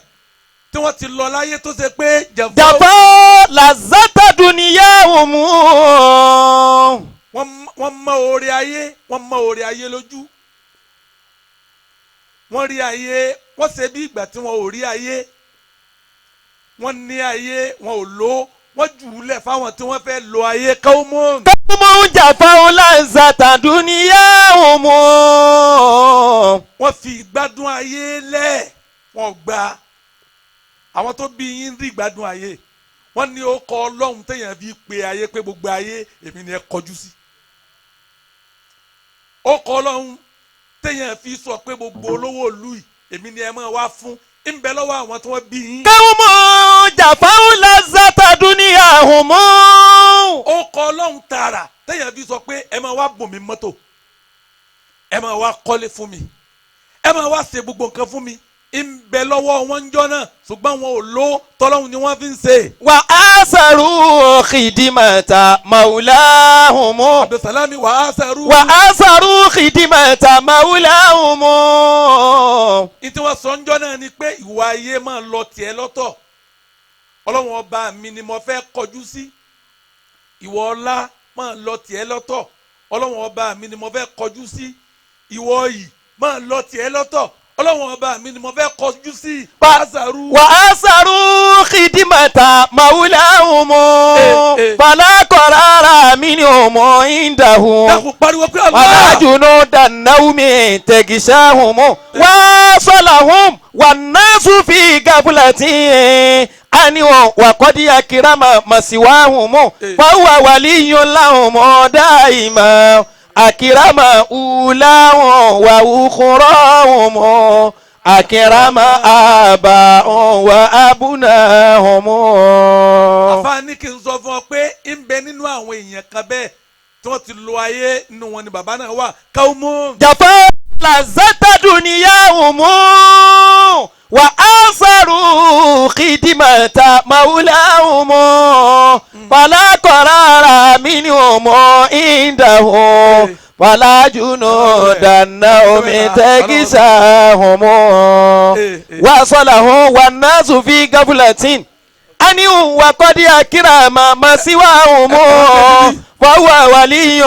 tí wọ́n ti lọ láyé tó ṣe pé jẹ̀fọ́ جفوا لذة دنياهم wọ́n mọ oore ayé wọ́n mọ oore ayé lójú wọ́n rí ayé wọ́n ṣe bí ìgbà tí wọ́n ò rí ayé wọ́n ní ayé wọn ò lò ó wọ́n jù ú lẹ̀ fáwọn tí wọ́n fẹ́ lo ayé káwọ́mọ́ọ̀nù. قوم جفوا لذة دنياهم Wọ́n fi ìgbádùn ayé lẹ̀ wọ́n gba àwọn tó bí yín rí ìgbádùn ayé wọ́n ní ó kọ ọlọ́run téèyàn fi pe ayé pé gbogbo ayé èmi ni ẹ kọjú sí ó kọ ọlọ́run téèyàn fi sọ pé gbogbo olówó ìlú yìí èmi ni ẹ máa wá fún ń bẹ lọ́wọ́ àwọn tí wọ́n bí yín. قوم جفوا لذة دنياهم Ó kọ ọlọ́run tààrà téèyàn fi sọ pé ẹ máa wá bùn mí mọ́tò ẹ máa wá kọ́lé fún mi ẹ máa wá ṣe gbogbo nǹkan fún mi ń bẹ lọ́wọ́ wọn ń jọ́ náà ṣùgbọ́n wọn ò lò ó tọ́lọ́hún ni wọ́n fi ń ṣe. وآثروا خدمة مولاهم Abdulsalami wà á sẹ́rú. وآثروا خدمة مولاهم ní tí wọ́n sọ ń jọ́ náà ni pé ìwà ayé máa lọ tiẹ̀ lọ́tọ̀ ọlọ́run ọba mi ni mo fẹ́ kọjú sí ìwọ ọlá máa lọ tiẹ̀ lọ́tọ̀ ọlọ́run ọba mi ni mo fẹ́ kọjú sí ìwọ yìí máa lọ tiẹ̀ lọ́tọ̀ ọlọ́run ọba mi ni mo fẹ́ kọjú sí pàṣẹrú. وآثروا خدمة مولاهم Eh, eh. فلا قرار منهم عنده Dákun pariwo pé ولا Allah جنود النوم تغشاهم وصلهم والناس في غفلة عنه وقد أكرم مسواهم فهو ولي لهم دائما أكرم أولاهم وأخراهم أكرم آباءهم وأبناهم Àfáà ní kí n sọ fún ọ pé ń bẹ nínú àwọn èèyàn kan bẹ́ẹ̀ tí wọ́n ti lo ayé nínú wọn ni bàbá náà wà káwọ́mọ́. جفا لذة دنياهم وآثروا خدمة مولاهم فلا قرار منهم عنده ولا جنود النوم تغشاهم وصلهم والناس في غفلة أنهم وقد أكرم ما سواهم فهو ولي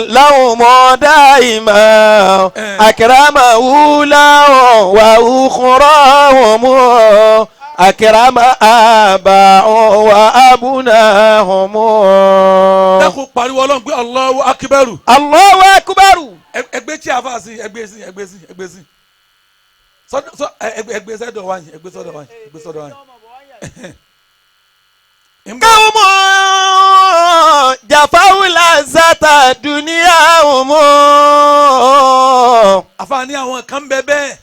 لهم دائما أكرم أولاهم وأخراهم أكرم آباءهم وأبناهم Dákun pariwo ọlọ́run pé Allahu akíbẹ̀rù. الله أكبر Ẹgbẹ́ tí a fà sí ẹgbẹ́ sí ẹgbẹ́ sí ẹgbẹ́ sí sọdọ sọ ẹgbẹ́ sọ́dọ̀ wáyé ẹgbẹ́ sọ́dọ̀ wáyé ẹgbẹ́ sọ́dọ̀ wáyé. Ń bọ̀. قوم جفوا لذة دنياهم Àfààní àwọn kan bẹ bẹ́ẹ̀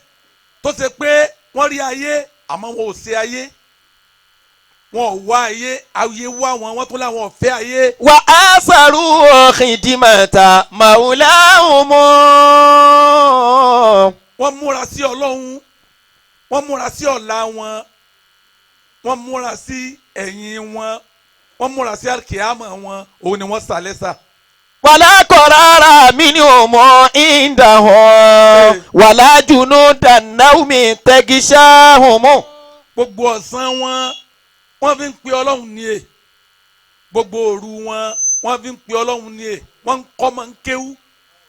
tó ṣe pé wọ́n rí ayé àmọ́ wọn ò ṣe ayé wọn ò wá ayé ayé wá wọn wọ́n tún láwọn ò fẹ́ ayé. وآثروا خدمة مولاهم Wọ́n múra sí ọlọ́run wọ́n múra sí ọ̀la wọn wọ́n múra sí ẹ̀yìn wọn wọ́n múra sí àkíyàmọ̀ wọn òun ni wọ́n sàlẹ́sà. Wàlá kọ̀rára mi ni ò mọ ìdáhùn. Wàlá jùnú dànáwó tẹ́gíṣà hùn mọ́. Gbogbo ọ̀sán wọn wọ́n fi ń pe Ọlọ́run ní e. Gbogbo òru wọn wọ́n fi ń pe Ọlọ́run ní e. Wọ́n ń kọ́ mọ́ ń kéwú,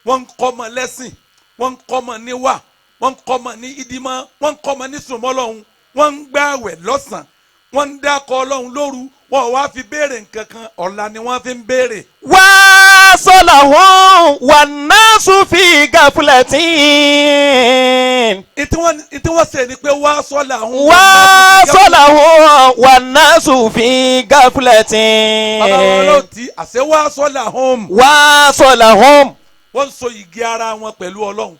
wọ́n ń kọ́ mọ́ lẹ́sìn, wọ́n ń kọ́ mọ́ níwà, wọ́n ń kọ́ mọ́ ní ìdímọ́, wọ́n ń kọ́ mọ́ ní sùnmọ́ Ọlọ́run, wọ́n ń gbààwẹ̀ lọ́sàn-án, wọ́n ń dákọ̀ Ọlọ́run lóru, wọ́n wá fi béèrè nǹkan kan, ọ̀la ni wọ́n fi ń béèrè. Wá sọ́là hùn wà náà sùn fi gàfúlẹ̀ tí. Ìtí wọ́n ṣe ni pé wá sọ́là hùn. Wá sọ́là hùn wà náà sùn fi gàfúlẹ̀ tí. Bàbá wọn ló ti àṣẹ wá sọ́là hùn. Wá sọ́là hùn. Wọ́n ń so igi ara wọn pẹ̀lú Ọlọ́run.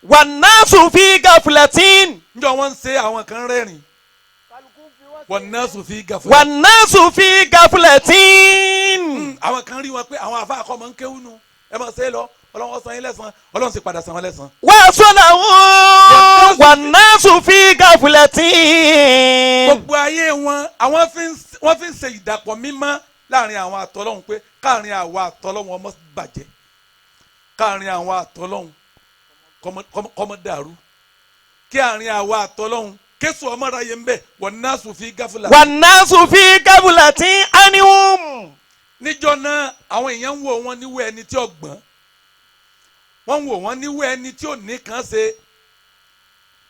Wà náà sùn fi gàfúlẹ̀ tí. Njọ́ wọ́n ń ṣe àwọn kan rẹ́rìn. Wọ́n náà sùn fi gàfúlẹ̀. Wà náà sùn fi gàfúlẹ̀ tí. Àwọn kan rí wọn pé àwọn àfa àkọ́mọ ń kéwú nu ẹ máa ṣe é lọ Ọlọ́run san yín lẹ́san Ọlọ́run sì padà san wọn lẹ́san. Wá sọ́là hùn wà náà sùn fi gàfúlẹ̀ tí. Gbogbo ayé wọn àwọn wọ́n fi ń ṣe ìdàpọ̀ mímọ́ láàrin àwọn àtọ́lọ́hun pé káàrin àwọn àtọ́lọ́hun ọmọ bàjẹ́, káàrin àwọn àtọ́lọ́hun kọ́mọ dàrú, kí àárín àwọn àtọ́lọ́hun kéṣù ọmọ ráyé ń bẹ̀. Wọ́n náà sùn fi gáfúlà. Wà náà sùn fi gàfúlẹ̀ tí ánìhùn. Níjọ́ náà àwọn èèyàn ń wò wọ́n níwò ẹni tí ò gbọ́n, wọ́n ń wò wọ́n níwò ẹni tí ò ní kàn ṣe.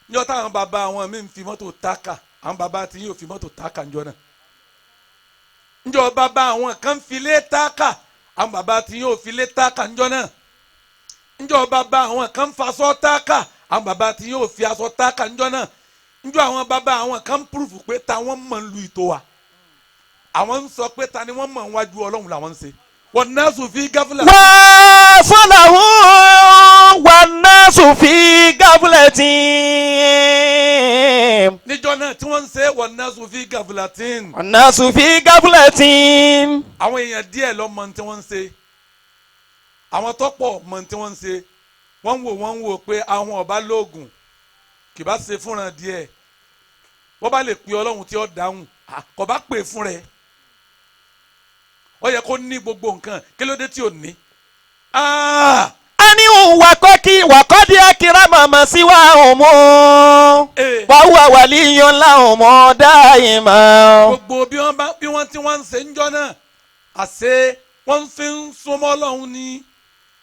Níjọ́ táwọn bàbá àwọn mi ń fi mọ́tò tákà, àwọn bàbá tí yóò fi mọ́tò tákà níjọ́ náà. Níjọ́ bàbá àwọn kan fi lé tákà, àwọn bàbá tí yóò fi lé tákà níjọ́ náà. Níjọ́ bàbá àwọn kan faṣọ tákà, àwọn bàbá tí yóò fi aṣọ tákà níjọ́ náà. Níjọ́ àwọn bàbá àwọn kan púrùfù pé táwọn mọ̀ ń lu ìtò wa, àwọn ń sọ pé ta ni wọ́n mọ̀ ń wájú Ọlọ́run làwọn ń ṣe. Wọ́n náà sùn fi gáfúlà. Wá sọ́là hùn wà náà sùn fi gáfúlẹ̀ tí. Níjọ́ náà tí wọ́n ń ṣe wọ́n náà sùn fi gáfúlà tí. Wọ́n náà sùn fi gáfúlẹ̀ tí. Àwọn èèyàn díẹ̀ ló mọ̀ tí wọ́n ń ṣe, àwọn tọ́pọ̀ mọ̀ tí wọ́n ń ṣe. Wọ́n ń wò pé àwọn ọba lóògùn kì bá ṣe fúnra díẹ̀, wọ́n bá lè pe Ọlọ́run tí ó dáhùn, kò bá pè fún rẹ̀. Ó yẹ kó ní gbogbo nǹkan, kí ló dé tí ò ní. A ní òun wàkọ́dí akíra màmá sí wa òun mọ́ wàhùwà wàlíyàn láwọn mọ́ dáìmọ̀. Gbogbo bí wọ́n ti wọ́n ń ṣe ń jọ́ náà, àṣé wọ́n fi ń súnmọ́ Ọlọ́run ni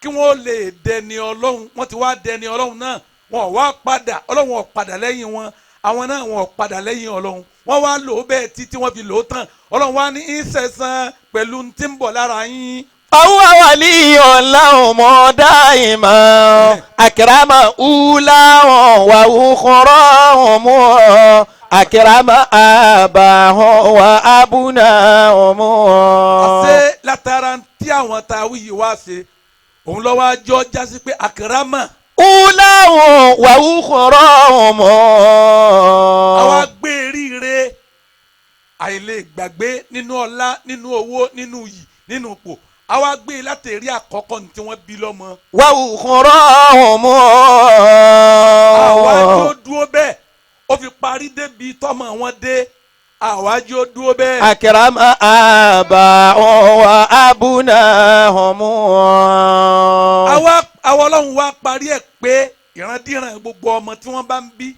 kí wọ́n lè dẹni Ọlọ́run. Wọ́n ti wá dẹni Ọlọ́run náà, wọ́n wá padà, Ọlọ́run ò padà lẹ́yìn wọn, àwọn náà wọ́n ò padà lẹ́yìn Ọlọ́run. Wọ́n wá lò ó bẹ́ẹ̀ títí wọ́n fi lò ó tán. Ọlọ́run wá ní ìṣẹ̀sán pẹ̀lú tí ń bọ̀ lára yín. Fàwọ́ wàlíyàn láwọn mọ́ dáìmọ̀ àkìrámà ùlàwọ̀n wà òkúrọ̀ mọ́ àkìrámà àbàhàn wà ábùnà mọ́. Àṣé látara tí àwọn táwí yìí wá ṣe òun lọ́wọ́ àjọ jásí pé àkìrámà. Ùlàwọ̀n wà òkúrọ̀ mọ́. Àwa gbé eríire àìlè gbàgbé nínú ọlá, nínú owó, nínú iyì, nínú ipò. Àwa gbé láti rí àkọ́kọ́ ní tí wọ́n bí lọ́mọ. Wà òkúrọ̀ mọ́. Àwa jó dúró bẹ́ẹ̀, ó fi parí débi tọ́mọ wọn dé. Àwa jó dúró bẹ́ẹ̀. Àkìrámà àbà wà ábùnà mọ́. Àwa Ọlọ́run wa parí ẹ̀ pé ìrandíran gbogbo ọmọ tí wọ́n bá ń bí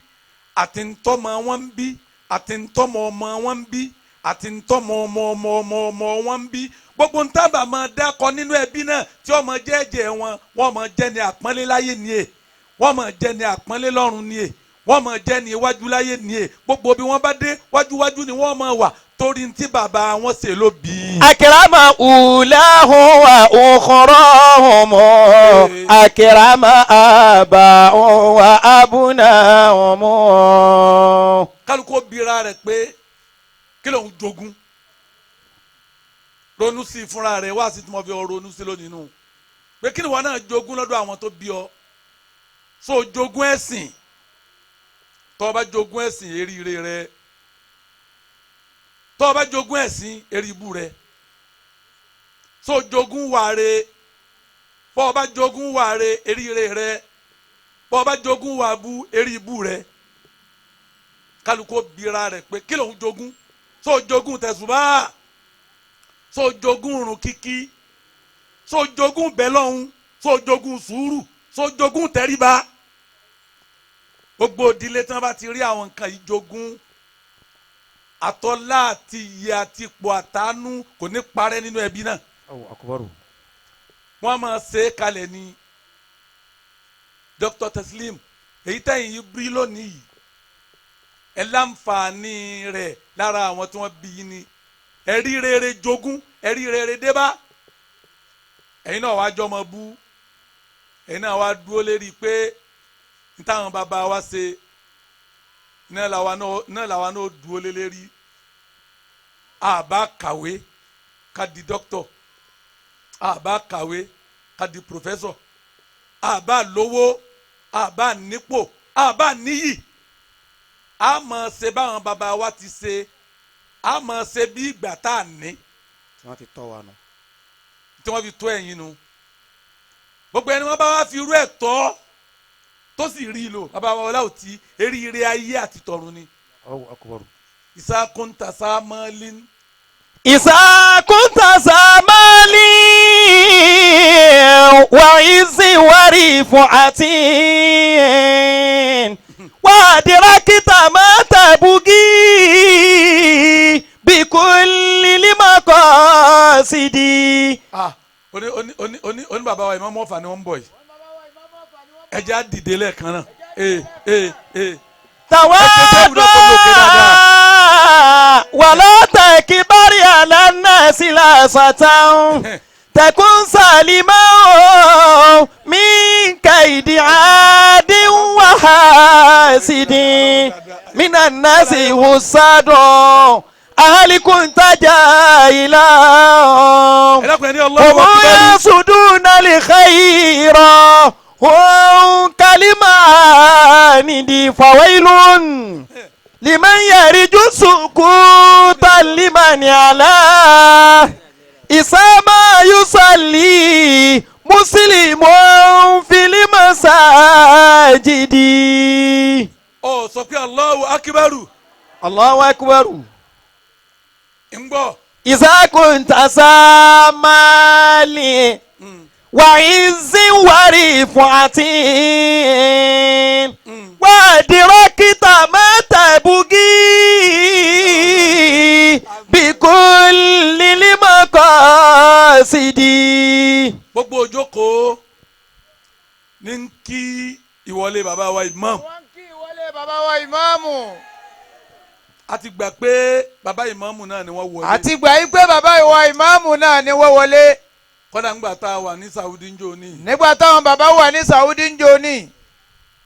àti ntọ́mọ wọn ń bí àti ntọ́mọ ọmọ wọn ń bí àti ntọ́mọ ọmọ ọmọ ọmọ ọmọ wọn ń bí, gbogbo ntábà máa dákọ nínú ẹbí náà tí ọmọ jẹ́jẹ́ wọn, wọ́n máa jẹ́ ní àpọ́nlé láyé ni è, wọ́n máa jẹ́ ní àpọ́nlé lọ́run ni è, wọ́n máa jẹ́ ní iwájú láyé ni è. Gbogbo bí wọ́n bá dé wájúwájú ni wọ́n máa wà torí ntí bàbá wọn ṣe ló bí. Àkìrámà ùlàhùn wà òkúrọ̀ mọ́ àkìrámà àbà wà ábùnà mọ́. Kálukú bira rẹ̀ pé kí lòun jogún, ronú sí i fúnra rẹ̀ wá sí tí mo fi ọ ronú sí lónìí nù pé kí ni wọn náà jogún lọ́dọ̀ àwọn tó bí ọ. So jogún ẹ̀sìn, tó bá jogún ẹ̀sìn eríire rẹ, tó bá jogún ẹ̀sìn eribu rẹ. So jogún wàre, bó bá jogún wàre eríire rẹ, bó bá jogún wàbú eribu rẹ. Kálukú bira rẹ̀ pé kí lòun jogún. So jogún tẹ̀sùbá, so jogún irun kíkí, So jogún bẹ́lọ́hún, so jogún sùúrù, so jogún tẹríba. Gbogbo ìdílé tí wọ́n bá ti rí àwọn nǹkan yìí jogún, àtọ́lá àti iyì àti ipò àtànú kò ní parẹ́ nínú ẹbí náà. Wọ́n máa ṣe é kalẹ̀ ní Dr. Teslim èyí tẹ̀yìn yìí bí lónìí yìí ẹ láǹfààní rẹ̀ lára àwọn tí wọ́n bí yín ni ẹ̀rí rere jogún ẹ̀rí rere débá ẹ̀yin náà wàá jọmọ bú ẹ̀yin náà wàá dúró lérí pé ní táwọn bàbá wa ṣe náà làwa náà dúró lé lérí. Àbá kàwé ká di dókítọ̀, àbá kàwé ká di pòfẹ́sọ̀, àbá lówó, àbá nípò, àbá níyì. A máa ṣe báwọn bàbá wa ti ṣe, a máa ṣe bí ìgbà tá a ní. Tí wọ́n fi tọ́ wa nù. Tí wọ́n fi tọ́ ẹ̀yin nu. Gbogbo ẹni wọ́n bá wá fi irú ẹ̀ tọ́ tó sì rí i lò, bàbá wa ọlá òtí eríire ayé àti tọ̀run ni. Ìsàkúntà sàmọ́lín. Ìsàkúntà sàmọ́lín wà ìsì wárí fún àti wàdìrákìtà máa tàbùgì bí kò lílí máa kọ́ sí di. Oní oní oní oní oní bàbá wa Ìmáàmù Ọ̀fà ni wọ́n ń bọ̀ yìí. Ẹ jẹ́ á dìde lẹ́ẹ̀kan náà. Tàwádọ́ wàlá tẹ̀kíbárì àlànà sílá sàtàn tẹkùn sàlìmọ́ mi kàìdí àdín wàhásìdì mínà nàásì hùsàdùn ahalikun tajà ìlà ọmọ yasuduna lè khayra wọn kalima nìdí fawailun liman yariju sukuta limani ala isama yusalli muslimun fil masajidi. Ó sọ pé Allahu akibaru. Allahu akibaru. Ń gbọ́. Iza kunta samali wa izin wari fuatin wa dirakita mata bugi bikulli limakasidi. Gbogbo òjókòó ní kí ìwọlé bàbá wa imam. Wọ́n kí ìwọlé bàbá wa ìmáàmù. A ti gbà pé bàbá ìmáàmù náà ni wọ́n wọlé. A ti gbà yí pé bàbá ìwà ìmáàmù náà ni wọ́n wọlé. Kọ́dà ńgbà tá a wà ní Saudi ń jò ní. Nígbà táwọn bàbá wà ní Saudi ń jò ní.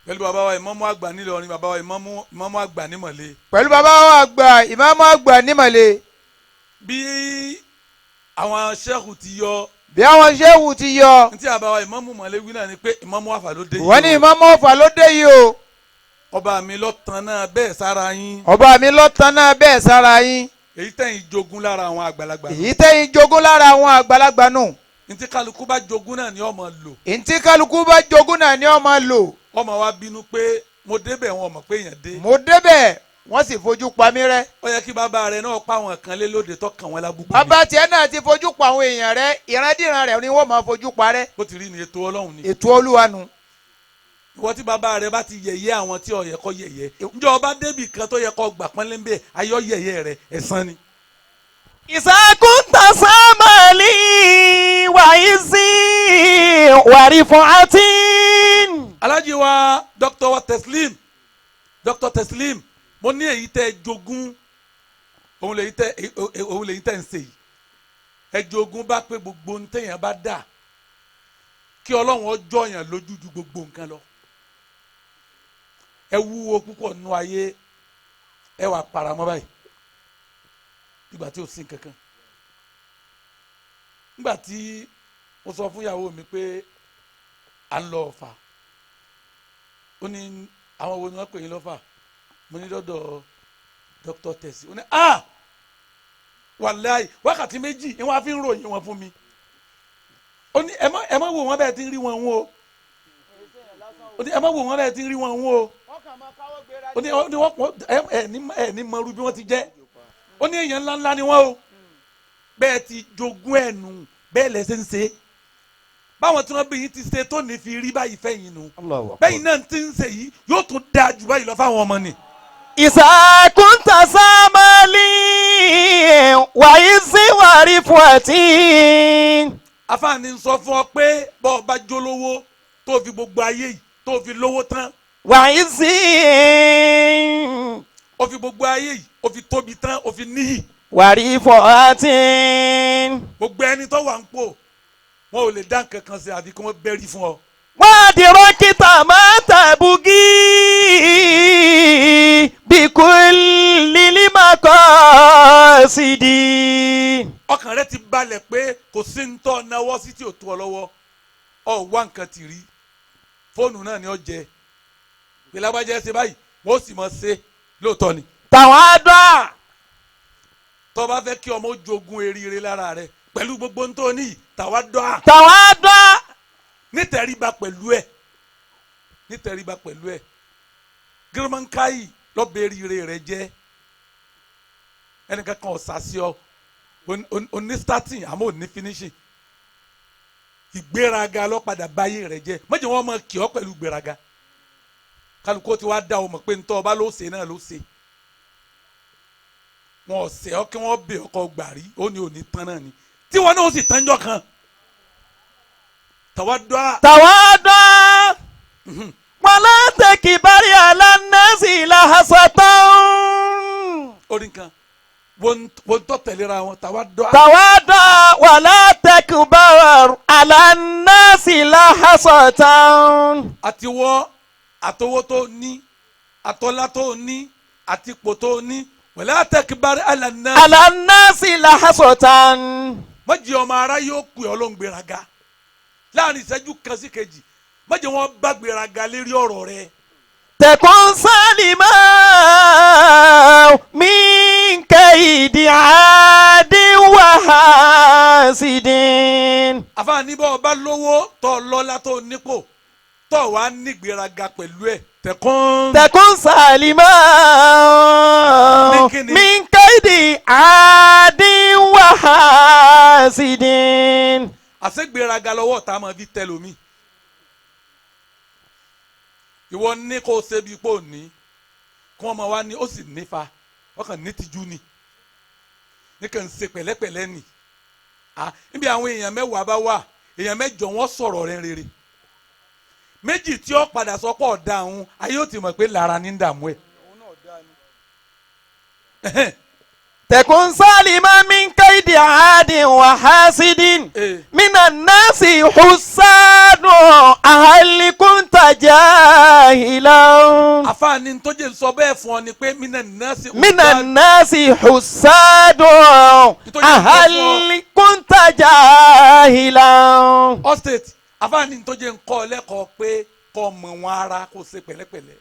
Pẹ̀lú bàbá wa ìmáàmù àgbà nílọrin, bàbá wa ìmáàmù àgbà nímọ̀lé. Pẹ̀lú bàbá wa àgbà ìmáàmù àgbà nímọ̀lé. Bí àwọn sẹ́ẹ̀kù ti yọ. Bí àwọn sẹ́ẹ̀kù ti yọ. Ntí bàbá wa ìmáàmù mọ̀lé wí náà ni pé ìmáàmù Ọ̀fà ló dé yìí o. Wọ́n ní ìmáàmù Ọ̀fà ló dé yìí o. Ọba mi ló tan náà bẹ́ẹ̀ sára yín. Ọba mi ló tan náà bẹ́ẹ̀ sára yín. Èyí tẹ̀yin jogún lára àwọn àgbàlagbà. Èyí tẹ̀yin jogún lára àwọn àgbàlagbà nù. Ntí kálukú bá jogún náà ni ó máa lò. Ntí kálukú bá jogún náà ni ó máa lò. Ọmọ wa bínú pé mo débẹ̀ wọn mọ̀ pé èèyàn dé. Mo débẹ̀ wọ́n sì fojú pa mí rẹ́. Ó yẹ kí bàbá rẹ náà pa àwọn kan lé lóde tó kàn wọ́n lábùkù. Bàbá tiẹ̀ náà ti fojú pa àwọn èèyàn rẹ, ìrandíran rẹ ni wọ́n máa fojú pa rẹ́. Bó ti rí ni ètò Ọlọ́run ni. Ètò Olúwa nu. Ìwọ tí bàbá rẹ bá ti yẹ̀yẹ́ àwọn tí ó yẹ kó yẹ̀yẹ́, ǹjọ́ ọba débì kan tó yẹ kó gbà pọ́nlé ń bẹ̀ ayọ́ yẹ̀yẹ́ rẹ ẹ̀san ni. Ìsàkúntà sámàlì wà ìsì wàrí fún àtìn. Alájí wa Dr. wa Teslim, Dr. Teslim, mo ní èyí tẹ́ jogún, òun lèyí tẹ́ ń ṣe yìí. Ẹ jogún bá pé gbogbo ń tẹ̀yàn bá dà kí Ọlọ́run ọjọ́ yàn lójú ju gbogbo nǹkan lọ. Ẹ wúwo púpọ̀ nínú ayé, ẹ wà paramọ́ báyìí nígbà tí o sin kankan. Nígbà tí mo sọ fún ìyàwó mi pé à ń lọ Ọ̀fà, ó ní àwọn wo ni wọ́n pè yín lọ́fà? Mo ní dọ́dọ̀ Dr. Tẹ̀sí. Ó ní ah wàláì wákàtí méjì ni wọ́n á fi ń ròyìn wọn fún mi. Ó ní ẹ má wò wọ́n bẹ́ẹ̀ ti ń rí wọn wọ́n o. Ó ní ẹ má wò wọ́n bẹ́ẹ̀ ti ń rí wọn wọ́n o. Ó ní ẹ ní mọ̀rú bí wọ́n ti jẹ́. Ó ní èèyàn ńláńlá ni wọ́n o. Bẹ́ẹ̀ ti jogún ẹ̀nù bẹ́ẹ̀ lẹ́sẹ̀ ń ṣe. Báwọn tí wọ́n bí yín ti ṣe tó ní fi rí báyìí fẹ́yìn nu. Bẹ́yìn náà ti ń ṣe yìí yóò tún dáa jù báyìí lọ fáwọn ọmọ ni. Ìsà kúńtà sámálì wàyí sí wàrí fún àti. Àfààní ń sọ fún ọ pé bọ́ ọ bá jólówó tó fi gbogbo ayé yìí tó fi lówó tán. Wàyí sí. Ó fi gbogbo ayé yìí ó fi tóbi tán ó fi níyì. Wàrí fún àti. Gbogbo ẹni tó wà ń pò wọn ò lè dá nǹkan kan ṣe àfi kí wọ́n bẹ́rí fún ọ. Wọ́n á di rọ́kítà máa tàbùgì bí kò lílí máa kọ́ sí di. Ọkàn rẹ ti balẹ̀ pé kò sí ń tọ́ náwó sí tí ò tó ọ lọ́wọ́, ọ wá nǹkan ti rí fóònù náà ni ọ jẹ pé lágbájá ṣe báyìí wọ́n sì mọ̀ ṣe lóòótọ́ ni. Tàwọn á dọ́. Tó bá fẹ́ kí ọmọ jogún eríire lára rẹ pẹ̀lú gbogbo ń tó ní tàwa dọ́. Tàwọn á dọ́. Nítẹríba pẹ̀lú ẹ̀, nítẹríba pẹ̀lú ẹ̀, gírímọ̀nkáyì lọ́bẹ̀ eríire rẹ jẹ́. Ẹnìkan kan ọ̀sà sí ọ oní starting àmọ́ òní finishing. Ìgbéraga lọ́padà báyé rẹ jẹ́. Mọ̀jẹ̀ wọn mọ̀ kí ọ pẹ̀lú ìgbéraga. Kálukú ti wá dá o mọ̀ pé ntọ́ ọba ló ṣe náà ló ṣe. Wọn ọ̀sẹ̀ ọ kí wọ́n bẹ̀ ọkọ̀ gbàrí ó ní òní tán náà ni tí wọn náà ó sì tánjọ́ kan. Tàwa dọ́. Tàwa dọ́. Wàlá tẹ̀kì bárí alánàásì làhásátán. Orin kan wọ́n tọ́ tẹ̀léra wọn tàwa dọ́. Tàwa dọ́ wàlá tẹ̀kì bárí alánàásì làhásátán. Àti wọ́ àtọwọ́ tó ní àtọ́lá tó ní àtipò tó ní wàlá tẹ̀kì bárí alánàásì. Alánàásì làhásátán. Mọ̀jì ọmọ ara yóò pè ọ́ ló ń gbéraga láàrin ìṣẹ́jú kan sí kejì, mọ̀jì wọn bá gbéraga lérí ọ̀rọ̀ rẹ. Tẹ̀kún sálímà mí kẹ́hìndì àdínwáhásídìn. Àfààní bọ́ ọba lówó tọ́ lọ́lá tó nípò tọ́ wàá nígbéraga pẹ̀lú ẹ̀ tẹ̀kún. Tẹ̀kún sálímà mí kẹ́hìndì àdínwáhásídìn. Àṣegbéraga lọ́wọ́ tá a máa fi tẹ lómi. Ìwọ ní kó o ṣe bí ipò ní kí wọ́n máa wá ní ó sì nífa ọkàn ní tìjú ni ní kàn ń ṣe pẹ̀lẹ́pẹ̀lẹ́ ni. Níbi àwọn èèyàn mẹ́wàá bá wà, èèyàn mẹ́jọ wọ́n sọ̀rọ̀ rẹ̀ rere, méjì tí ó padà sọ pé ọ̀dà òun ayé ó ti mọ̀ pé lára ní dààmú ẹ̀. Tẹ̀kún sálímà min kaidi àádín wà hásídìn mina nasi husanu ahalikun jahilan. Àfààní tó jẹ́ sọ bẹ́ẹ̀ fún ọ ni pé mina nasi husanu. Mina nasi husanu ahalikun jahilan. Ostate àfààní tó jẹ́ nkọ́ lẹ́kọ̀ọ́ pé kọ́ mọ̀ wọn ara kó ṣe pẹ̀lẹ́pẹ̀lẹ́.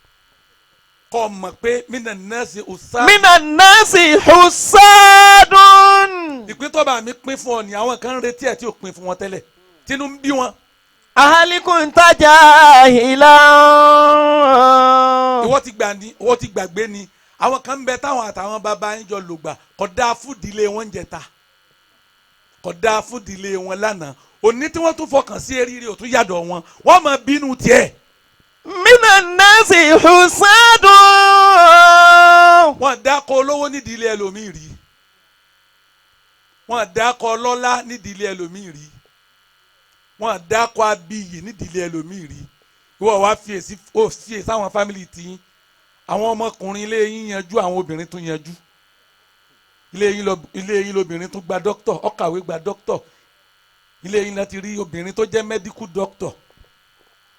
Kọ́ mọ̀ pé mina nasi husanu. Mina nasi husadun. Ìpín tó bá mi pín fún ọ ni àwọn kan ń retí ẹ̀ tí ò pín fún wọn tẹ́lẹ̀ tínú ń bí wọn. Ahalikun tajahilan. Ìwọ ti gbà ní, ìwọ ti gbàgbé ni àwọn kan ń bẹ táwọn àtàwọn bàbá yín jọ lògbà kò dáa fúdìlé wọn ń jẹta, kò dáa fúdìlé wọn lánàá, òní tí wọ́n tún fọkàn sí eríire òtún yàdọ̀ wọn, wọ́n máa bínú tiẹ̀. Mina nasi husadun. Wọ́n dákọ̀ olówó nídìí ilé ẹlòmíì rí, wọ́n dákọ̀ ọlọ́lá nídìí ilé ẹlòmíì rí, wọ́n dákọ̀ abiyì nídìí ilé ẹlòmíì rí. Ìwọ wá fiyèsí ó fiyèsí àwọn fámìlì tiyín, àwọn ọmọkùnrin ilé yín yanjú, àwọn obìnrin tún yanjú. Ilé yín lobìnrin tún gba dókítọ̀, ó kàwé gba dókítọ̀. Ilé yín láti rí obìnrin tó jẹ́ mẹ́díkù dókítọ̀.